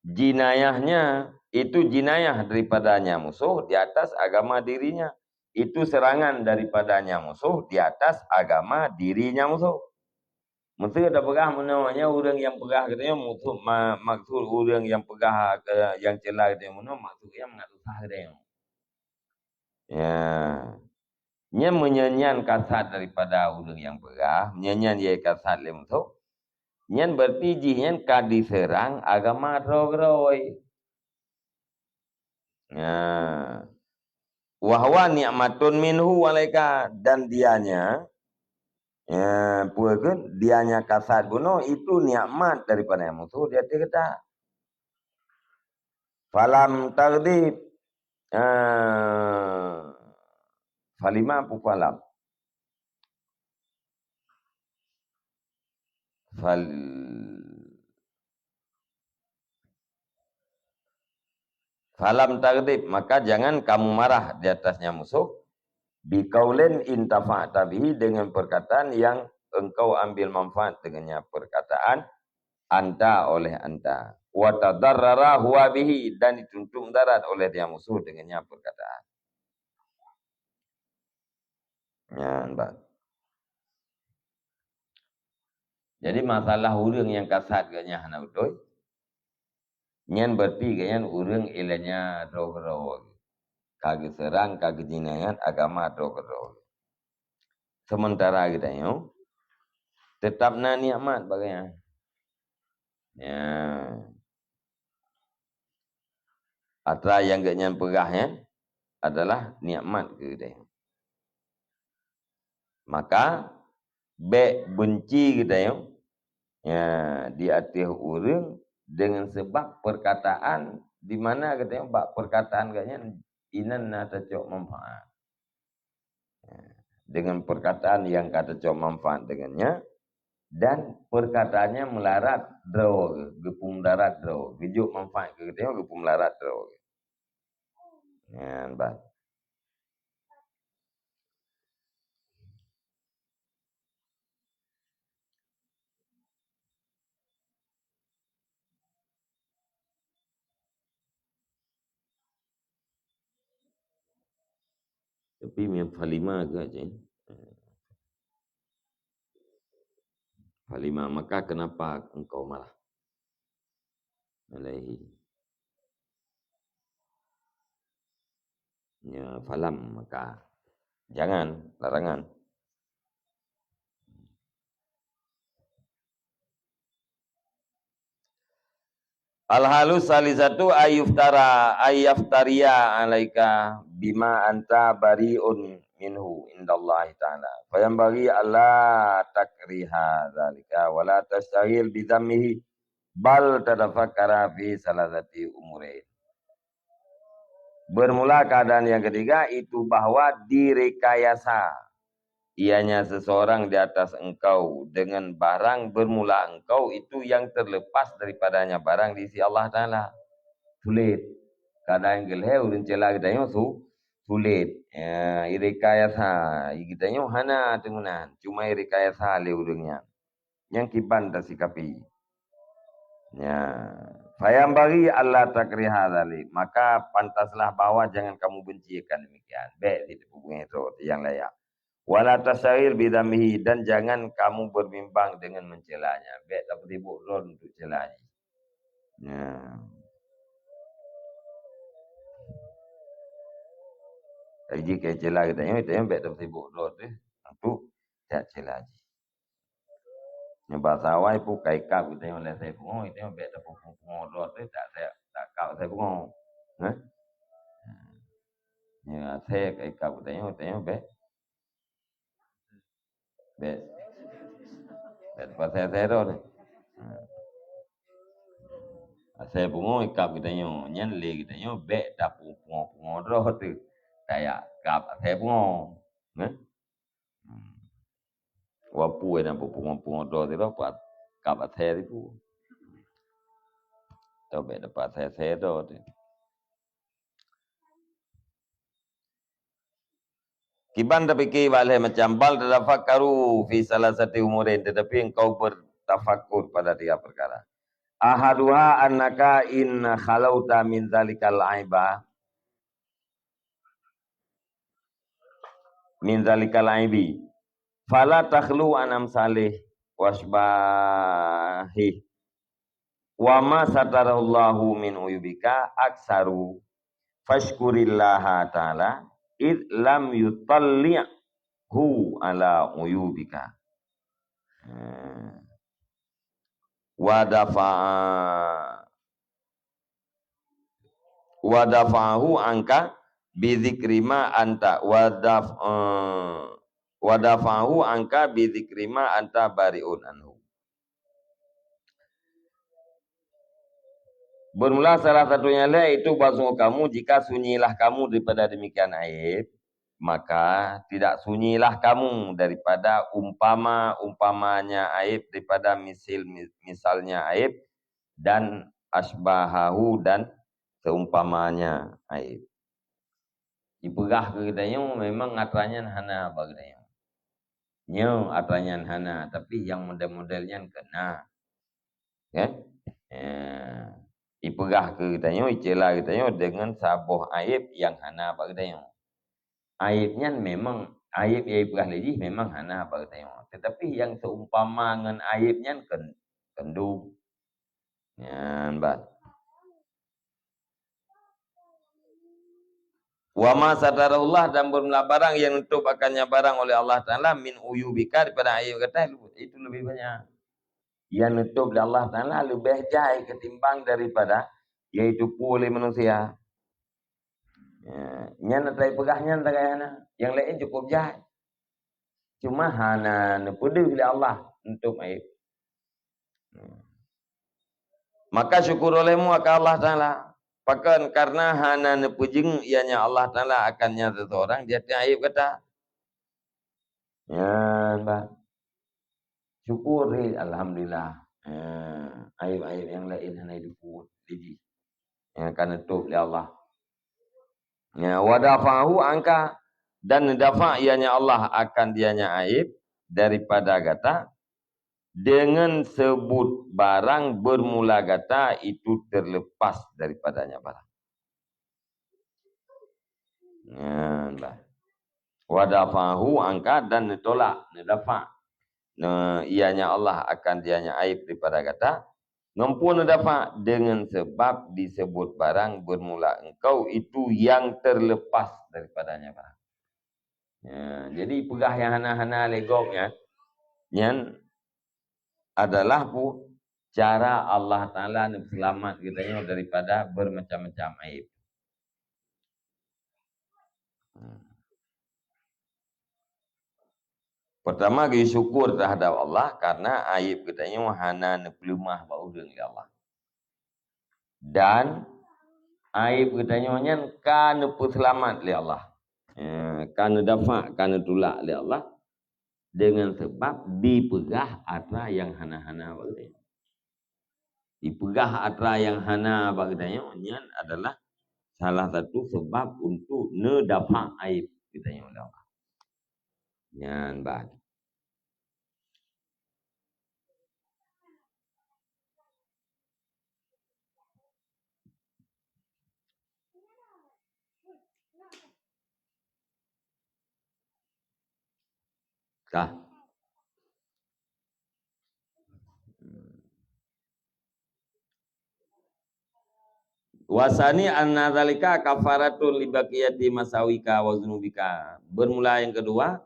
jinayahnya, itu jinayah daripadanya musuh di atas agama dirinya. Itu serangan daripadanya musuh di atas agama dirinya musuh. Meusé tapeugah meunoe, nyan ureuëng nyang peugah geutanyoe musuh, ma-, maksud ureuëng nyang peugah, eh, nyang cela geutanyoe meunoe, maksud nyan mangat susah geutanyoe. Ya. Nyan meunyoe nyan kasat daripada ureuëng nyang peugah, meunyoe nyan ye kasat lé musoh, nyan berarti jih nyan ka diseurang agama droe-droe. Ya. Wa huwa ni'matun minhu alaika, dan dianya, ya, peue kheun, dianya kasat bunoe itu nikmat daripada musoh di ateueh gata. Falam taghdib, eh, falima pu falam. Fal-, falam taghdib, maka jangan kamu marah di atasnya musuh, biqaulin intafa'ta bihi, dengan perkataan yang engkau ambil manfaat dengannya, perkataan anta, oleh anta. Wa tadarrara huwa bihi, dan dituntut mudarat oleh dia musuh dengannya perkataan. Nyan, bah. Jadi, masalah ureuëng nyang kasat geuh nyan hana beutôi, nyan berarti geuh nyan ureuëng ilanya droe-droe. Ka geuseurang, ka geujinayat agama droe-droe. sementara geutanyoe, teutap na nikmat bak geutanyoe. Ya. Atra nyang geuhnyan peugah nyan adalah nikmat keu geutanyoe. Maka, bék beunci geutanyoe, ya, di ateueh ureuëng deungon sabab peurkataan, di mana geutanyoe bak peurkataan geuhnyan inan na tacok manfaat. Ya, deungon peurkataan nyang ka tacok manfaat deungon nyan, dan peurkataannya meularat droe geuh, geupeumudarat droe geuh, geujok manfaat keu geutanyoe, geupeumudarat droe geuh. Nyan ban. Tapi meunyo Falima ke, cik? Falima, maka kenapa engkau marah? Alaihi. Ya, falam, maka jangan, larangan. Al-halu salisatu ayyuftara, ayyaftariya alaika bima anta bari'un minhu indallahi ta'ala. Fayanbaghi alla takriha dzalika wa la tasytaghil bidzammihi, bal tatafakkara fi salasati umurin. Bermula keadaan yang ketiga itu bahwa direkayasa, ianya seseorang di atas engkau dengan barang bermula engkau itu yang terlepas daripadanya barang di sisi Allah Ta'ala. Sulit. Kadang gelhée ureuëng cela geutanyoe su, sulit. Ya, direkayasa, geutanyoe hana teungunan, cuma direkayasa lé ureuëng nyan. Nyang kiban tasikapi. Ya, fayanbaghi alla takriha dzalik, maka pantaslah bahwa jangan kamu benci akan demikian. Bék siteupeue beungéh droe nyang layak. Wala tasytaghil bidzammihi, dan jangan kamu berbimbang dengan mencelanya. Bék tapeusibuk droe untuk cela jih. Ya. Jadi keu cela geutanyoe, geutanyoe bék tapeusibuk droe teuh untuk jak cela jih. Nyoe basa awai pun ka ikab geutanyoe lé asèe pungo, geutanyoe bék tapeupungo droe teuh, tak asèe, tak kab asèe pungo. Hah? Nyoe asèe ka ikab geutanyoe, geutanyoe bék, bék, bék tapeuasèe-asèe droe teuh. Ha. Asèe pungo ikab geutanyoe, nyan lé geutanyoe bék tapeupungo-pungo droe teuh. Tajak kab asèe pungo. Hah? Hmm. Wapue na peupungo-pungo droe sidroe pat kab asèe tipu. Tobek dapat asèe-asèe droe teuh. Kiban tapike bak lhèe macam, bal tatafakkaru fi salasati umurin, tetapi engkau bertafakur pada tiga perkara. Ahaduha annaka in khalauta min zalikal aiba, min zalikal aibi, fala takhlu an amsalih wasbahih, wa ma satarallahu min uyubika aksaru, fashkurillaha ta'ala id lam yutalli'hu ala uyubika. Hmm. Wa dafa'a, wa dafa'ahu anka bi dzikri ma anta, wa daf-, eh, wa dafa'ahu anka bi dzikri ma anta bari'un anhu. Bermula salah satunya lé itu bahwa sungguh kamu, jika sunyilah kamu daripada demikian aib, maka tidak sunyilah kamu daripada umpama-umpamanya aib, daripada misil, misalnya aib, dan asbahahu, dan seumpamanya aib. Ipeugah keu geutanyoe memang atra nyan hana bak geutanyoe. Nyoe atra nyan hana, tapi nyang model-model nyan keu na. Kan? Ya. Ipeugah keu geutanyoe, icela geutanyoe deungon saboh aib nyang hana bak geutanyoe. Aib nyan memang, aib nyang ipeugah lé jih memang hana bak geutanyoe. Tetapi nyang seumpama ngon aib nyan kon, kon dum. Nyan ban. Wa ma satarahullah, dan beureulah barang nyang neutôb akannya barang oleh Allah Taala, min uyubika, daripada aib gata, itu lebih banyak. Nyang neutôb lé Allah Taala leubeh jai ketimbang daripada nyang teupeue lé manusia. Ya, nyan ata peugah nyan sagai hana. Nyang laén cukup jai. Cuma hana neupeudeuh lé Allah neutôb aib. Maka syukur olehmu akan Allah Taala. Pakon? Karena hana neupeujeuet ianya Allah Taala akan nyan seseorang di ateueh aib gata. Nyan bah. Syukur, eh, alhamdulillah. Eh, aib-aib nyang laén hana jipeubuet lé jih. Nyang ka neutôb lé Allah. Ya, wa dafa'ahu anka, dan neudafa' ianya Allah akan dianya aib daripada gata, dengan sebut barang bermula gata itu terlepas daripadanya barang. Nyan bah. Wa dafa'ahu anka, dan neutolak, neudafa', ne, ianya Allah akan dianya aib daripada gata. Ngon peue neudafa'? Dengan sebab disebut barang bermula engkau itu yang terlepas daripadanya barang. Ya, jadi peugah nyang hana-hana lé gob nyan, nyan adalah pu-, cara Allah Taala neuseulamat geutanyoe daripada bermacam-macam aib. Hmm. Pertama, geusyukur terhadap Allah karena aib geutanyoe hana neupeuleumah bak ureueng lé Allah. Dan aib geutanyoe nyan ka neupeuseulamat lé Allah. Ya, ka neudafa', ka neutulak lé Allah dengan sebab dipeugah atra nyang hana-hana bak geutanyoe. Dipeugah atra nyang hana bak geutanyoe, nyan adalah salah satu sebab untuk neudafa' aib geutanyoe lé Allah. Nyan bah. Ka. Wa sani anna dzalika kafaratun li baqiyati masawika wa dzunubika. Bermula yang kedua,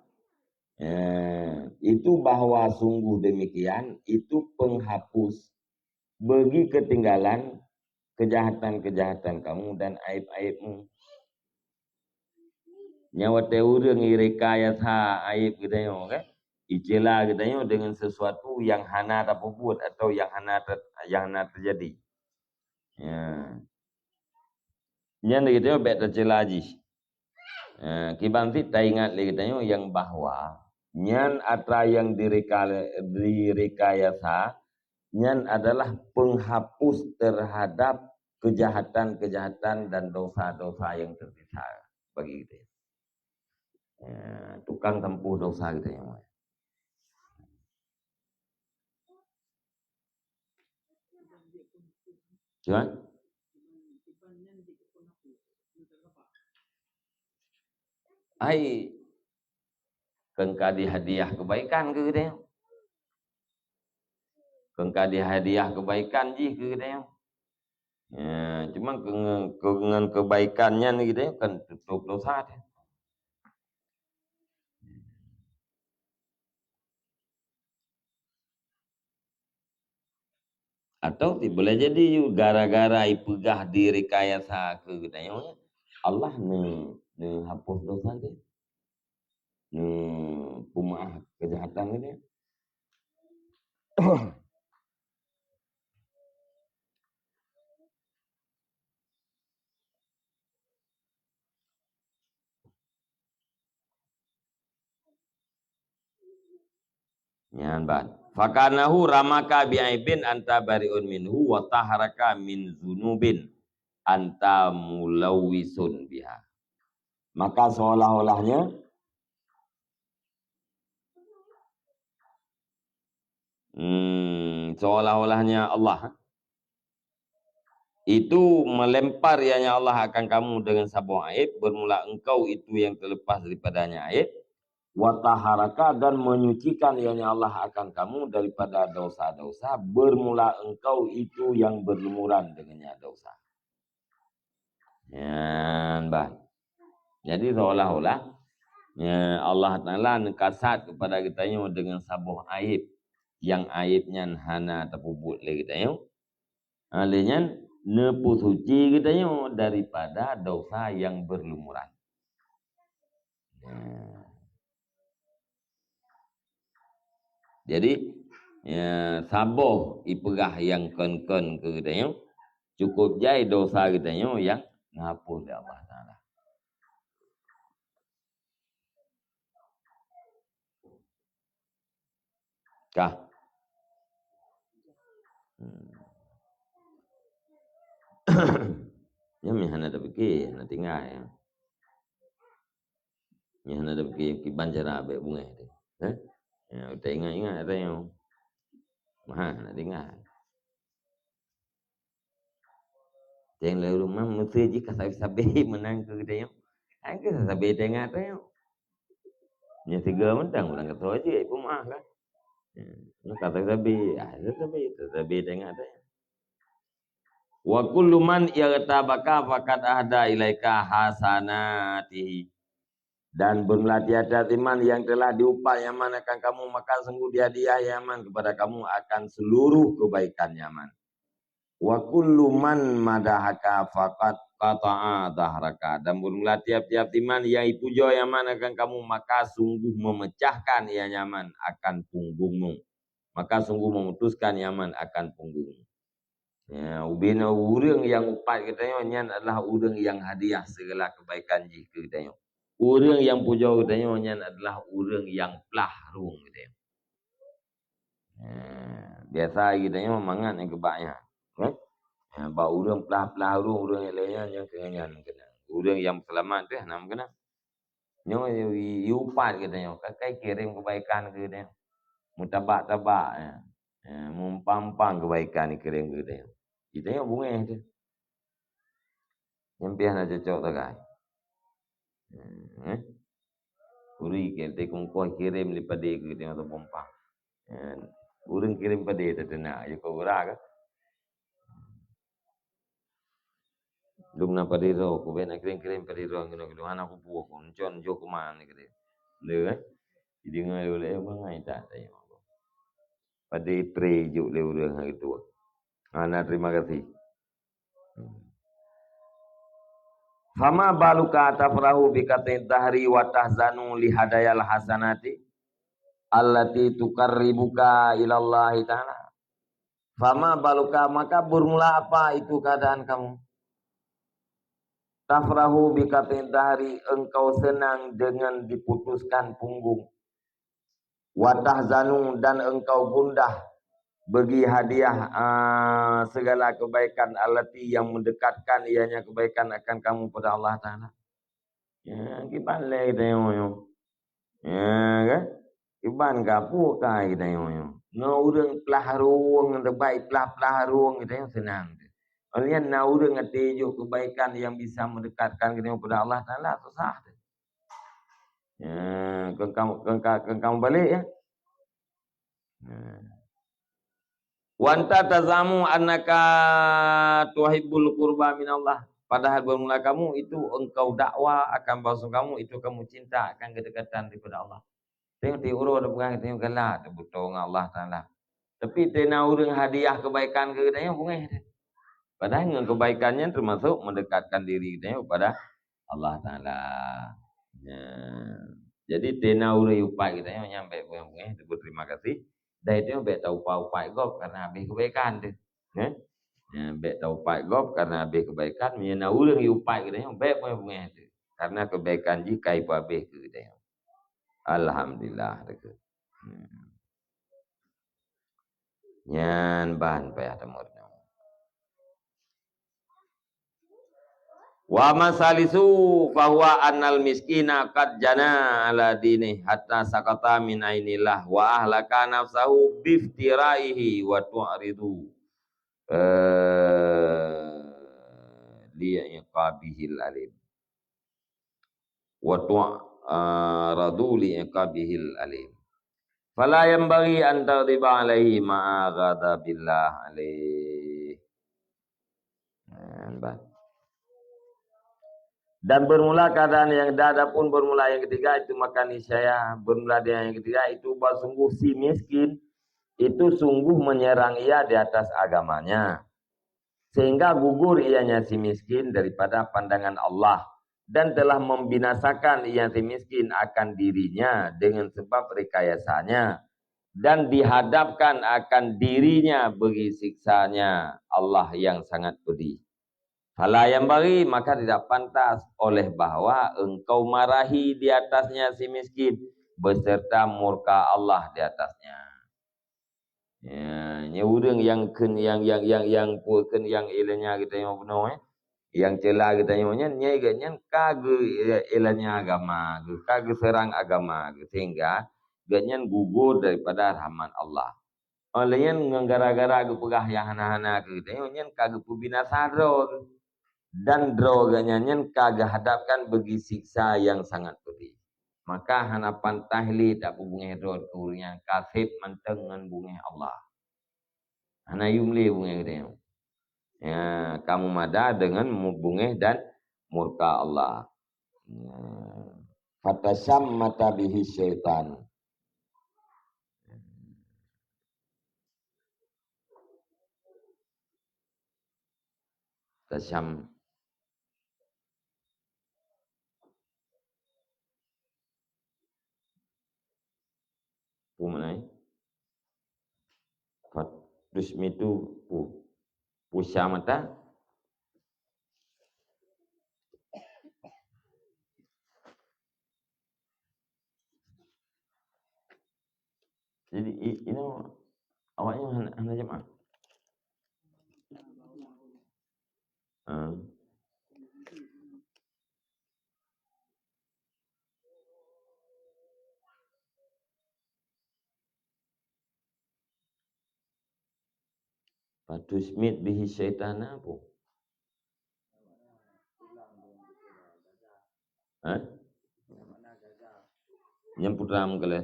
eh, itu bahwa sungguh demikian, itu penghapus bagi ketinggalan kejahatan-kejahatan kamu dan aib-aibmu. Nyan watée ureuëng irekayasa aib geutanyoe, kan? Icela geutanyoe dengan sesuatu yang hana tapeubuet atau yang hana ter-, yang hana terjadi. Ya. Nyan geutanyoe bék tacela jih. Eh, kiban cit taingat lé geutanyoe nyang bahwa nyan atra nyang direka-, direkayasa nyan adalah penghapus terhadap kejahatan-kejahatan dan dosa-dosa nyang tersisa bagi geutanyoe. Eh, tukang tampuh dosa geutanyoe. Cuman, ai, keu ka dihadiah kebaikan keu geutanyoe. Keu ka dihadiah kebaikan jih keu geutanyoe. Ya, cuma keu, keu, ngon kebaikan nyan geutanyoe kan tutup dosa teuh. Atau ti boleh jadi gara-gara ipeugah direkayasa keu geutanyoe, Allah ne, neuhapus dosa teuh. Neupeumeu'ah kejahatan geutanyoe. Nyan ban. Fakanahu ramaka bi'aibin anta bari'un minhu wa taharaka min zunubin anta mulawwisun biha. Maka seolah-olahnya, hmm, seolah-olahnya Allah itu melempar ianya Allah akan kamu dengan saboh aib, bermula engkau itu yang terlepas daripadanya aib, wa taharaka, dan menyucikan ianya Allah akan kamu daripada dosa-dosa, bermula engkau itu yang berlumuran dengannya dosa. Nyan ban. Jadi seolah-olah, ya, Allah Taala neukasat kepada geutanyoe dengan saboh aib, yang aib nyan hana tapeubuet lé geutanyoe. Ha, lé nyan neupeusuci geutanyoe daripada dosa yang berlumuran. Ya. Jadi, ya, saboh ipeugah nyang kon-kon keu geutanyoe, cukup jai dosa geutanyoe nyang neuhapus lé Allah Taala. Kah? Hmm. Nyan meuhana tapike, hana tinggai, ya. Nyan hana tapike kiban cara bék beungéh teuh. Eh? Ya, taingat-ingat ata nyoe. Maha hana tinggai. Teng lé ureueng mam meusé jih ka sabe-sabe meunan keu geutanyoe. Ai keu sabe teuingat ata nyoe. Nyan sigoe mantong ureueng ka soe jih peumaah kan. Ya, nyoe ka sabe-sabe, ah, sabe-sabe, sabe teuingat ata nyoe. Wa kullu man ightabaka faqad ahda ilaika hasanatihi. Dan beureulah tiap-tiap iman yang telah diupat nyaman akan kamu, maka sungguh dihadiah nyaman kepada kamu akan seluruh kebaikan nyaman. Wa kullu man madahaka faqad qata'a dhahraka. Dan beureulah tiap-tiap iman yang ipujoe nyaman akan kamu, maka sungguh memecahkan ia nyaman akan punggungmu. Maka sungguh memutuskan nyaman akan punggungmu. Ya, ubena ureueng nyang upat geutanyoe nyan adalah ureueng nyang hadiah segala kebaikan jih keu geutanyoe. Ureueng nyang pujoe geutanyoe nyan adalah ureueng nyang plah rueng geutanyoe. Ya, biasa geutanyoe mangat nyang keubah nyan. Kan? Ya, bak ureueng plah-plah rueng, ureueng nyang laén nyan nyang keu nyan keunong. Ureueng nyang seulamat teuh hana meukeunong. Nyoe i-, i-, iupat geutanyoe, ka kai kirém keubaikan keu geutanyoe. Meutabak-tabak, ya. Ya, meuumpang-umpang keubaikan ikirém keu geutanyoe. Geutanyoe beungéh teuh. Nyan pih hana cocok sagai. Hmm, eh. Uri ke teuh kongkoh kirém lé padé keu geutanyoe tapeuumpang. Ya. Ureueng kirém padé tateunak, jikeu gura ka. Lôn na padé droe, kubék na kirém-kirém padé droe keunoe-keunoe, hana kupuwoe, kon con jok keuman ni keudéh. Lé, eh? Jideungoe lé ulée, eh, bangai that tanyoe. Padé pré jok lé ureueng hai keudua. Hana terima kasih. Hmm. Fama baluka tafrahu bi qat'i dahri wa tahzanu li hadayal hasanati allati tuqarribuka ilallahi ta'ala. Fama baluka, maka bermula apa itu keadaan kamu? Tafrahu bi qat'i dahri, engkau senang dengan diputuskan punggung. Wa tahzanu, dan engkau gundah bagi hadiah, ah, segala kebaikan allati yang mendekatkan ianya kebaikan akan kamu pada Allah Ta'ala. Ya, kiban lé geutanyoe nyoe. Ya, kan? Kiban ka peue ka geutanyoe nyoe. Ngon ureueng plah rueng, teubai plah-plah rueng geutanyoe seunang. Oleh nyan na ureueng até jok kebaikan yang bisa mendekatkan geutanyoe kepada Allah Taala, susah teuh. Ya, keu kamu, keu ka-, keu kamu balik, ya. Nah. Wa anta tazamu annaka tuhibbul qurba minallah. Padahal bermula kamu itu engkau dakwa akan bahwa kamu itu kamu cinta akan kedekatan daripada Allah. Tengok di uroe peugah tengok galak teuh beutôi ngon Allah Taala. Tapi tena ureueng hadiah kebaikan keu geutanyoe beungéh teuh. Padahal ngon kebaikan nyan termasuk mendekatkan diri geutanyoe kepada Allah Taala. Ya. Jadi tena ureueng upat geutanyoe nyan bék beungéh-beungéh, teupeue terima kasih. Dan itu bék taupat-upat gob karena habéh kebaikan teuh. Eh? Ya, bék taupat gob karena habéh kebaikan. Meunyoe na ureueng upat geutanyoe bék beungéh-beungéh teuh. Karena kebaikan jih ka ipeuhabéh keu geutanyoe. Alhamdulillah, teuka. Hmm. Nyan ban payah tameurunoe. Wa masalisu fahuwa annal miskina qad jana ala dini hatta sakata min ainillah wa ahlaka nafsahu biftiraihi wa tu'ridu, eh, li'iqabihil alim. Wa tu'radu li'iqabihil alim. Fala yanbaghi an taghdiba alaihi ma'a ghadabillah alaih. Nah, bah. Dan bermula keadaan yang, adapun bermula yang ketiga itu, maka niscaya bermula dengan yang ketiga itu, bahwa sungguh si miskin itu sungguh menyerang ia di atas agamanya, sehingga gugur ianya si miskin daripada pandangan Allah, dan telah membinasakan ia si miskin akan dirinya dengan sebab rekayasanya, dan dihadapkan akan dirinya bagi siksanya Allah yang sangat pedih. Fala yanbaghi, maka tidak pantas oleh bahwa engkau marahi di atasnya si miskin, beserta murka Allah di atasnya. Ya, nyoe ureuëng nyang kheun, nyang, nyang, nyang, nyang peue kheun, nyang ilanya geutanyoe bunoe, eh? Nyang ceula geutanyoe nyan, nyan geuh nyan ka geu-, ilanya agama geuh, ka geuseurang agama geuh, sehingga geuh nyan gugur daripada rahmat Allah. Oleh nyan, ngon gara-gara geupeugah nyang hana-hana keu geutanyoe, nyan ka geupeubinasa droe geuh. Dan droe geuh nyan, nyan ka geuhadapkan bagi siksa nyang sangat pedih. Maka hana pantas lé tapeubungéh droe keu ureuëng nyang ka sép mantong ngon bungéh Allah. Hana yum lé bungéh geutanyoe. Ya, ka meumada deungon mu-, bungéh dan murka Allah. Ya. Fatasyammata bihi syaitan. Tasyam-, peue makna, eh? Fatus mitu, pu-, pusa mata. Jadi, i-, inoe awaknyan hana, hana jamaah. Ha. Fatus mit bihi syaitana apa? Ha? Nyang putra meukeuleh.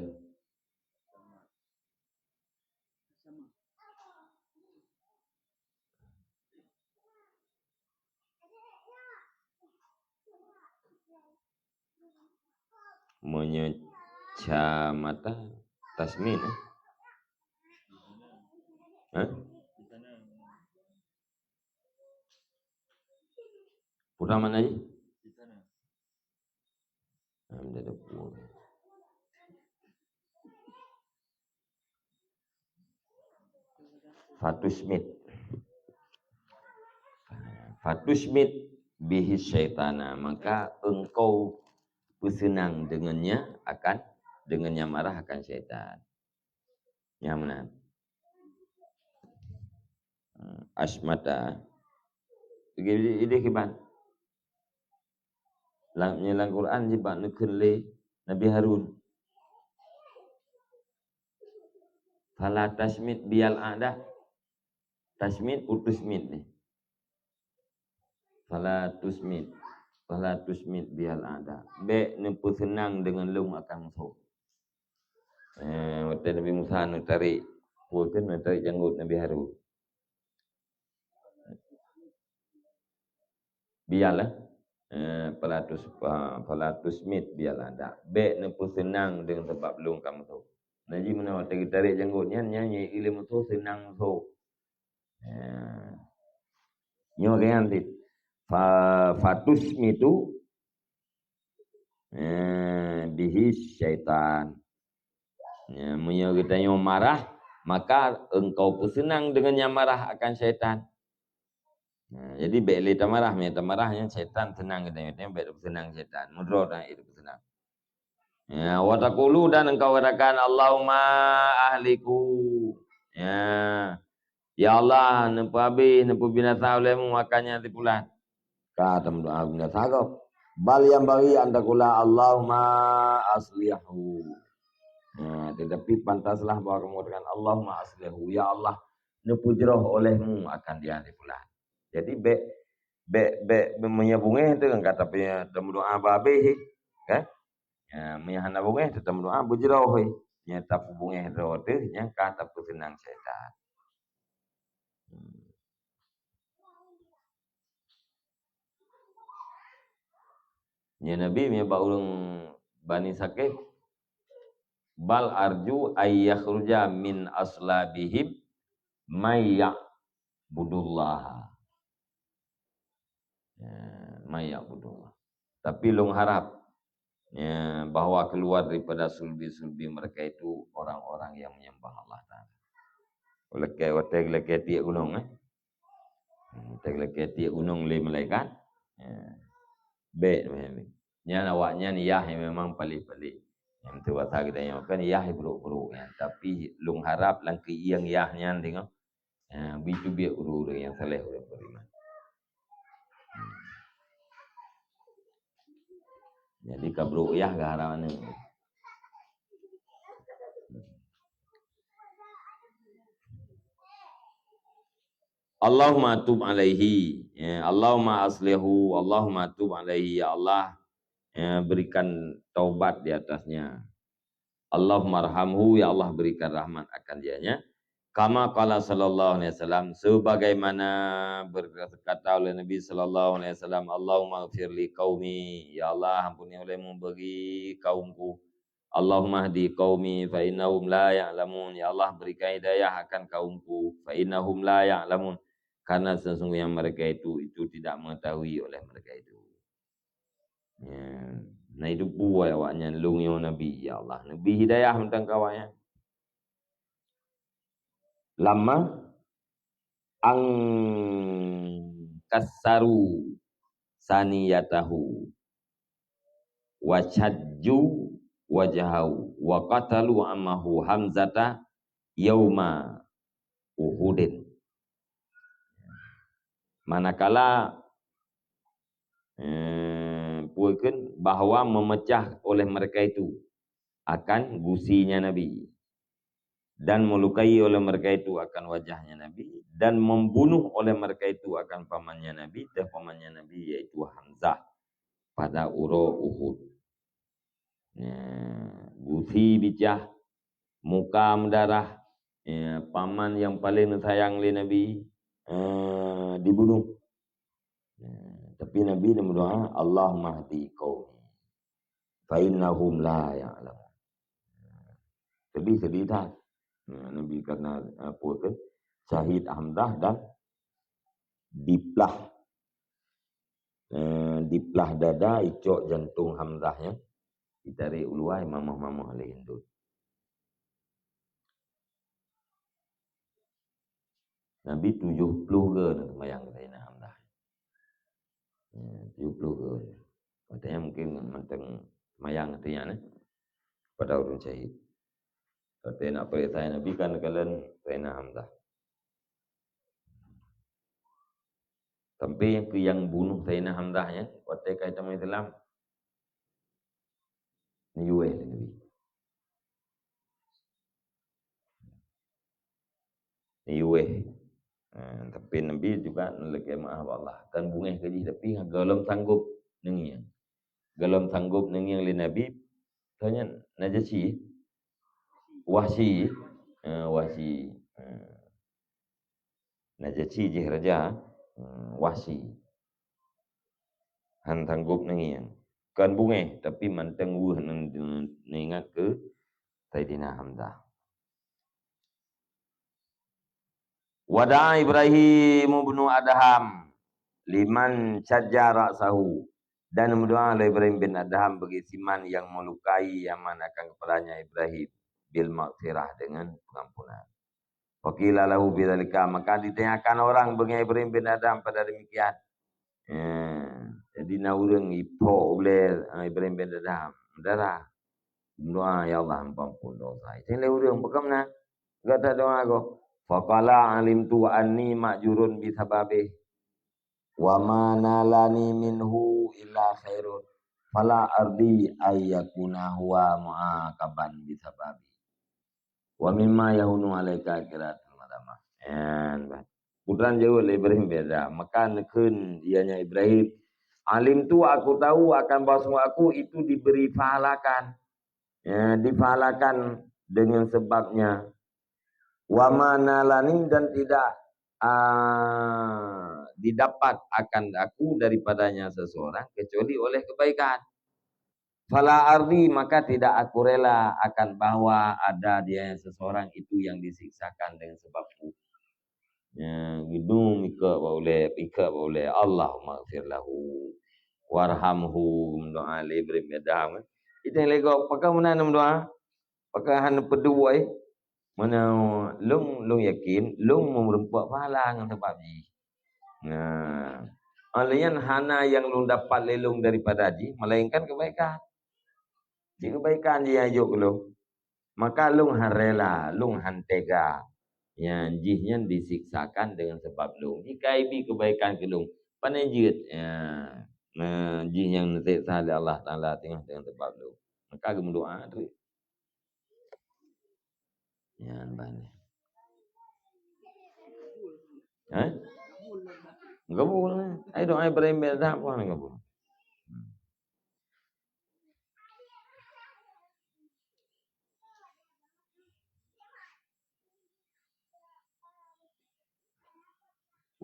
Meunyoe ca mata tasmin, eh? Hah? Putra mana ji? Nah, minta tepuk. Fatus mit. Fatus mit bihi syaitana, maka engkau bersenang dengannya akan, dengannya marah akan syaitan. Nyang meunan. Asmata. Idéh, idéh kiban. Lam, lam Quran jiba neukheun lé Nabi Harun. Fala tasmit biyal a'da. Tasmit, utusmit ni. Fala tusmit. Fala tusmit biyal a'da. Bék neupeuseunang deungon lôn akan musoh. Eh, watée Nabi Musa neutarék, peue kheun neutarék janggot Nabi Harun. Biyal, eh. Eh, fala tus-, ah, fala tusmit biyal a'da. Bék neupeuseunang deungon sabab lôn ka musoh. Nah, ji meunan watée geutarék janggot nyan, nyan nyang ilée musoh seunang musoh. Eh. Nyoe geuyan cit. Fa-, fatus mitu, eh, bihi syaitan. Ya, meunyoe geutanyoe marah, maka engkau peuseunang deungon nyang marah akan syaitan. Nah, jadi bék lé tamarah, meunyoe tamarah nyan syaitan seunang geutanyoe, bék peuseunang syaitan. Meudroe dan itu peuseunang. Ya, wa taqulu, dan engkau katakan, "Allahumma ahliku." Ya. "Ya Allah, neupeuhabéh, neupeubinasa ulée-Mu akan nyan si pulan." Ka tameudoá binasa gob. Bal yanbaghi an taqula, "Allahumma aslihhu." Nah, tetapi pantaslah bahwa kamu katakan, "Allahumma aslihhu." Ya Allah, neupeujroh oleh-Mu akan dia si pulan. Jadi, bék, bék, bék, bék meunyoe beungéh teuh kan kata tameudoá bah habéh, kan? Ya, meunyoe hana beungéh, teuma doá beujroh, eh. Nyang tapeubeungéh droe teuh, nyang ka tapeuseunang syaitan. Hmm. Ya Nabi, meunyoe bak ureuëng Bani Saqif, "Bal arju ay yakhruja min aslabihim may ya'budullah." Ya, may ya'budullah. Tapi lôn harap, ya, bahwa keluar daripada sulbi-sulbi mereka itu orang-orang yang menyembah Allah Taala. Lekee, watee lekee tiek gunong, eh. Hmm, watee lekee tiek gunong lé malaikat. Ya. Bek, bek, bek. Nyan awaknyan yah nyang memang paléh-paléh. Nyang teuh basa geutanyoe kan yah brok-brok nyan. Tapi lôn harap lam keuieng yah nyan teungoh, eh, beucubiek ureuëng-ureuëng nyang saleh, ureuëng beriman. Jadi ka brok yah ka harap aneuk. Allahumma tub alaihi. Ya, Allahumma aslihu. Allahumma tub alaihi. Ya Allah, ya, berikan taubat di atasnya. Allahummarhamhu, ya Allah, berikan rahmat akan dianya. Kama qala sallallahu alaihi wasallam, sebagaimana berkata oleh Nabi sallallahu alaihi wasallam, "Allahummaghfir li qaumi, ya Allah, ampuni olehmu bagi kaumku. Allahumma hdi qaumi fa innahum la ya'lamun, ya Allah, berikan hidayah akan kaumku, fa innahum la ya'lamun, karena sesungguhnya mereka itu, itu tidak mengetahui oleh mereka itu." Ya, na itu puai awaknyan lôn nyoe Nabi, ya Allah, neubi hidayah mantong keu awaknyan. Lamma an kassaru saniyatahu wa syajju wajhahu wa qatalu ammahu Hamzata yauma Uhudin. Manakala, eh, peue kheun, bahwa memecah oleh mereka itu akan gusinya Nabi, dan melukai oleh mereka itu akan wajahnya Nabi, dan membunuh oleh mereka itu akan pamannya Nabi, dan pamannya Nabi yaitu Hamzah pada uroe Uhud. Ya, gusi bicah, muka meudarah, ya, paman nyang paleng neusayang lé Nabi, eh, dibunuh. Ya, tapi Nabi meudoa, "Allahumma hdi qaumi, fa innahum la ya'lamun." Sedih-sedih that. Ya, Nabi karena, eh, apa tu, syahid Hamzah dan diplah, eh, diplah dada, icok jantong Hamzah nyan, ditarék u luwa, mamoh-mamoh lé indon. Nabi tujoh ploh goe na seumayang keu Saidina Hamzah. Ya, tujoh ploh goe. Watée nyan mungkin mantong seumayang ateueh nyan, eh, pada ureuëng syahid. Watée nak peuriksa Nabi kan kalon Saidina Hamzah. Sampai nyang keu nyang bunoh Saidina Hamzah nyan, watée ka jitamong Islam, neuyue lé Nabi. Neuyue. Ha, tapi Nabi juga neulakée meu'ah bak Allah. Kan beungéh keu jih, tapi gohlom sanggob neungieng. Gohlom sanggob neungieng lé Nabi, tanyan Najasyi. Wahsyi. Ha, Wahsyi. Ha. Najasyi jih raja, hmm, Wahsyi. Han sanggob neungieng. Kon beungéh, tapi mantong weueh neu-, neu-, neuingat keu Saidina Hamzah. Wa da'a Ibrahim ibnu Adham liman syajja ra'sahu. Dan meudoa lé Ibrahim bin Adham bagi siman nyang meulukai aman akan kepalanya Ibrahim bil maghfirah, dengan pengampunan. Faqila lahu bidzalika, maka ditanyakan orang beungieng Ibrahim bin Adham pada demikian. Eh, jadi na ureuëng ipok ulée, eh, Ibrahim bin Adham, darah. Meudoa, "Ya Allah, ampon-ampon dosa." Iteng lé ureuëng, "Pakon na gata doa goh?" Faqala, "Alimtu anni ma'jurun bisababih, wa ma nalani minhu illa khairun, fala ardi ayyakuna huwa mu'aqaban bisababi. Wa mimma yahunu alaika qira'atul madamah." Nyan, bah. Putra jaweueb lé Ibrahim beda. Maka neukheun, ianya Ibrahim, "Alimtu, aku tahu akan bahwa aku itu diberi pahalakan." Ya, dipahalakan dengan sebabnya. "Wa ma nalani," dan tidak, ah, didapat akan aku daripadanya seseorang kecuali oleh kebaikan. Fala ardi, maka tidak aku rela akan bahwa ada dia seseorang itu yang disiksakan dengan sebabku. Ya, geudong ikot bak ulèe, ikot bak ulèe, "Allahumma ighfir lahu warhamhu," meudoa lé Ibrahim bin Adham. Itu yang lego, pakon meunan meudoa? Pakon hana peuduai? Meunan lôn, lôn yakin, lôn meureumpok pahala ngon sabab jih. Nah, oleh nyan hana nyang lôn dapat lé lôn daripada jih, melainkan kebaikan. Jih kebaikan jih nyang jok keu lôn. Maka lôn han rela, lôn han tega. Nyan jih nyan disiksakan dengan sebab lôn. Jih ka ibi kebaikan keu lôn. Pane jeuet? Ya. Nah, jih nyang neuseksa lé Allah Taala teungoh dengan sebab lôn. Maka geumeudoa tu. Nyan bani. Eh? Kabul lah. Ai doa Ibrahim bin Adham pun kabul.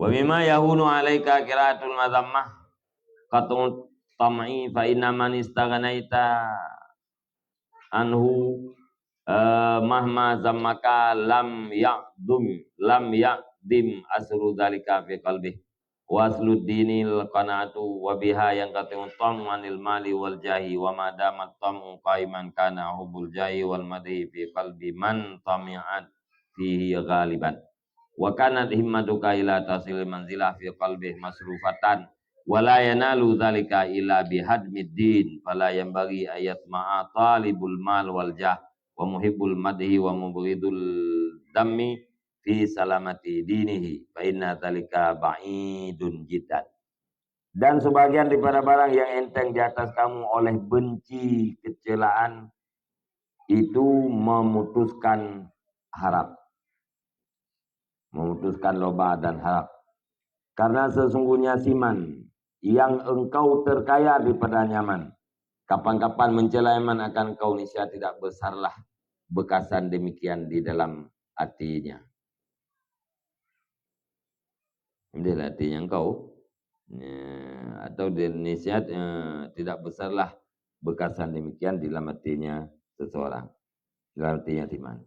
Wa mimma yahunu 'alaika qira'atul madhammah qat'u tam'i fa inna man istaghnaita anhu, eh, mahma zammaka lam ya'dum, lam ya'dim asru dzalika fi qalbih. Wa aslud dinil qana'atu wa biha yanqati'u tam'u 'anil mali wal jahi wa ma damat tam'u qaiman kana hubbul jahi wal madhi fi qalbi man tami'at fihi ghaliban. Wa kanat himmatuka ila tasilil manzilah fi qalbih masrufatan, wa la yanalu dzalika illa bihadmid din, fala yanbaghi an yatma'a talibul mal wal jah, wa muhibbul madhi wa mubghidul dammi fi salamati dinihi, fa inna dzalika ba'idun jiddan. Dan sebagian daripada barang yang enteng di atas kamu oleh benci kecelaan itu memutuskan harap. Memutuskan loba dan harap. Karena sesungguhnya siman yang engkau terkaya daripada nyaman, kapan-kapan mencela iman akan engkau, niscaya tidak besarlah bekasan demikian di dalam hatinya. Inilah artinya engkau. Ya, atau di Indonesia, eh, tidak besarlah bekasan demikian di dalam hatinya seseorang. Dalam hatinya siman.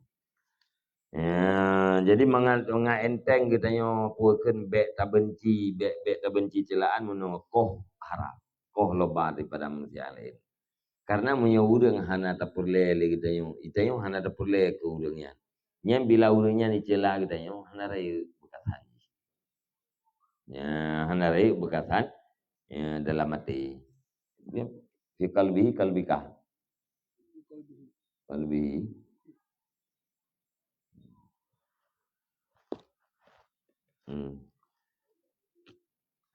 Ya, jadi mangat, mangat enteng geutanyoe peue kheun bék tabenci, bék, bék tabenci celaan meunoe koh harap, koh loba daripada manusia laén. Karena meunyoe ureuëng hana tapeureulée lé geutanyoe, geutanyoe hana tapeureulée keu ureuëng nyan. Nyan bila ureuëng nyan jiceula geutanyoe, hana rayeuk beukasan jih. Ya, hana rayeuk beukasan, ya, dalam até. Ya, fi qalbihi qalbika. Qalbihi. Hmm.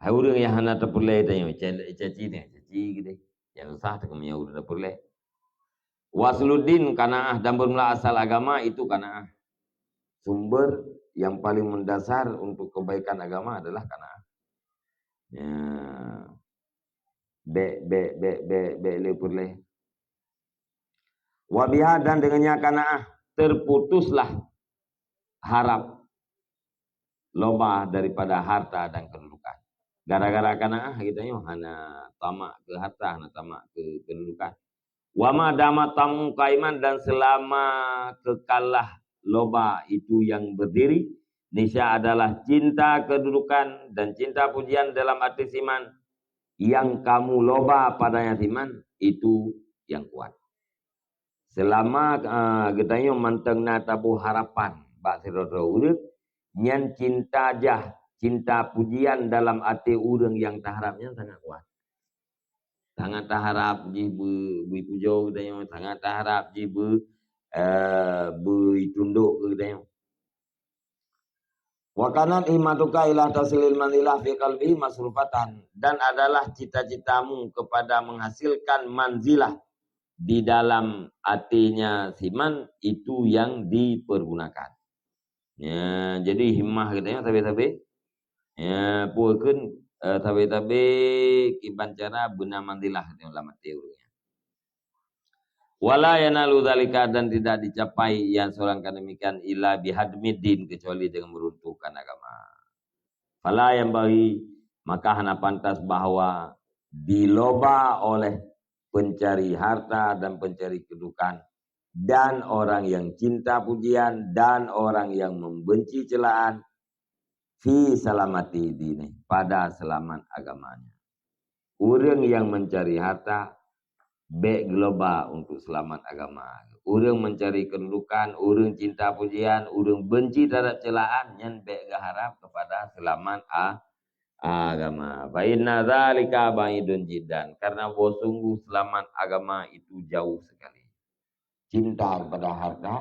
Hai ureuëng nyang hana tapeureulée tanyoe, ca-, caci nyan, caci geude. Nyang susah teuk meunyoe ureuëng tapeureulée. Wasluddin qanaah, dan bermula asal agama itu qanaah. Sumber yang paling mendasar untuk kebaikan agama adalah qanaah. Ya. Bék, bék, bék, bék, bék lé peureulée. Wa biha, dan dengannya qanaah, terputuslah harap loba daripada harta dan kedudukan. Gara-gara qanaah geutanyoe hana tamak keu harta, hana tamak keu kedudukan. Wa ma dama tam'u qaiman, dan selama kekallah loba itu yang berdiri, niscaya adalah cinta kedudukan dan cinta pujian dalam hati siman yang kamu loba padanya siman, itu yang kuat. Selama, ah, geutanyoe mantong na taboh harapan bak sidroe-droe ureuëng, nyan cinta jah, cinta pujian dalam até ureuëng nyang taharap nyan sangat kuat. Sangat taharap jih beu-, beupujoe geutanyoe, sangat taharap jih beu-, eh, beutundok keu geutanyoe. Wa kanat himmatuka ila tasilil manzilah fi qalbihi masrufatan, dan adalah cita-citamu kepada menghasilkan manzilah di dalam hatinya siman itu yang dipergunakan. Ya, jadi himmah geutanyoe sabe-sabe. Ya, peue kheun, eh, sabe-sabe kiban cara beuna manzilah geutanyoe lam até ureuëng nyan. Wala yanalu dzalika, dan tidak dicapai yang seorang kademikian illa bihadmid din, kecuali dengan meruntuhkan agama. Fala yanbaghi, maka hana pantas bahwa diloba oleh pencari harta dan pencari kedudukan, dan orang yang cinta pujian, dan orang yang membenci celaan, fi salamati dini, pada selamat agamanya. Ureuëng yang mencari harta, bék geuloba untuk selamat agama. Ureuëng mencari kedudukan, ureuëng cinta pujian, ureuëng benci terhadap celaan, nyan bék geuharap kepada selamat a-, agama. Fa inna dzalika ba'idun jiddan. Karena bahwa sungguh selamat agama itu jauh sekali. Cinta kepada harta,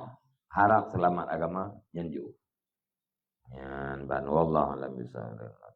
harap selamat agama, nyan jauh. Nyan ban, wallahu a'lam bishawab.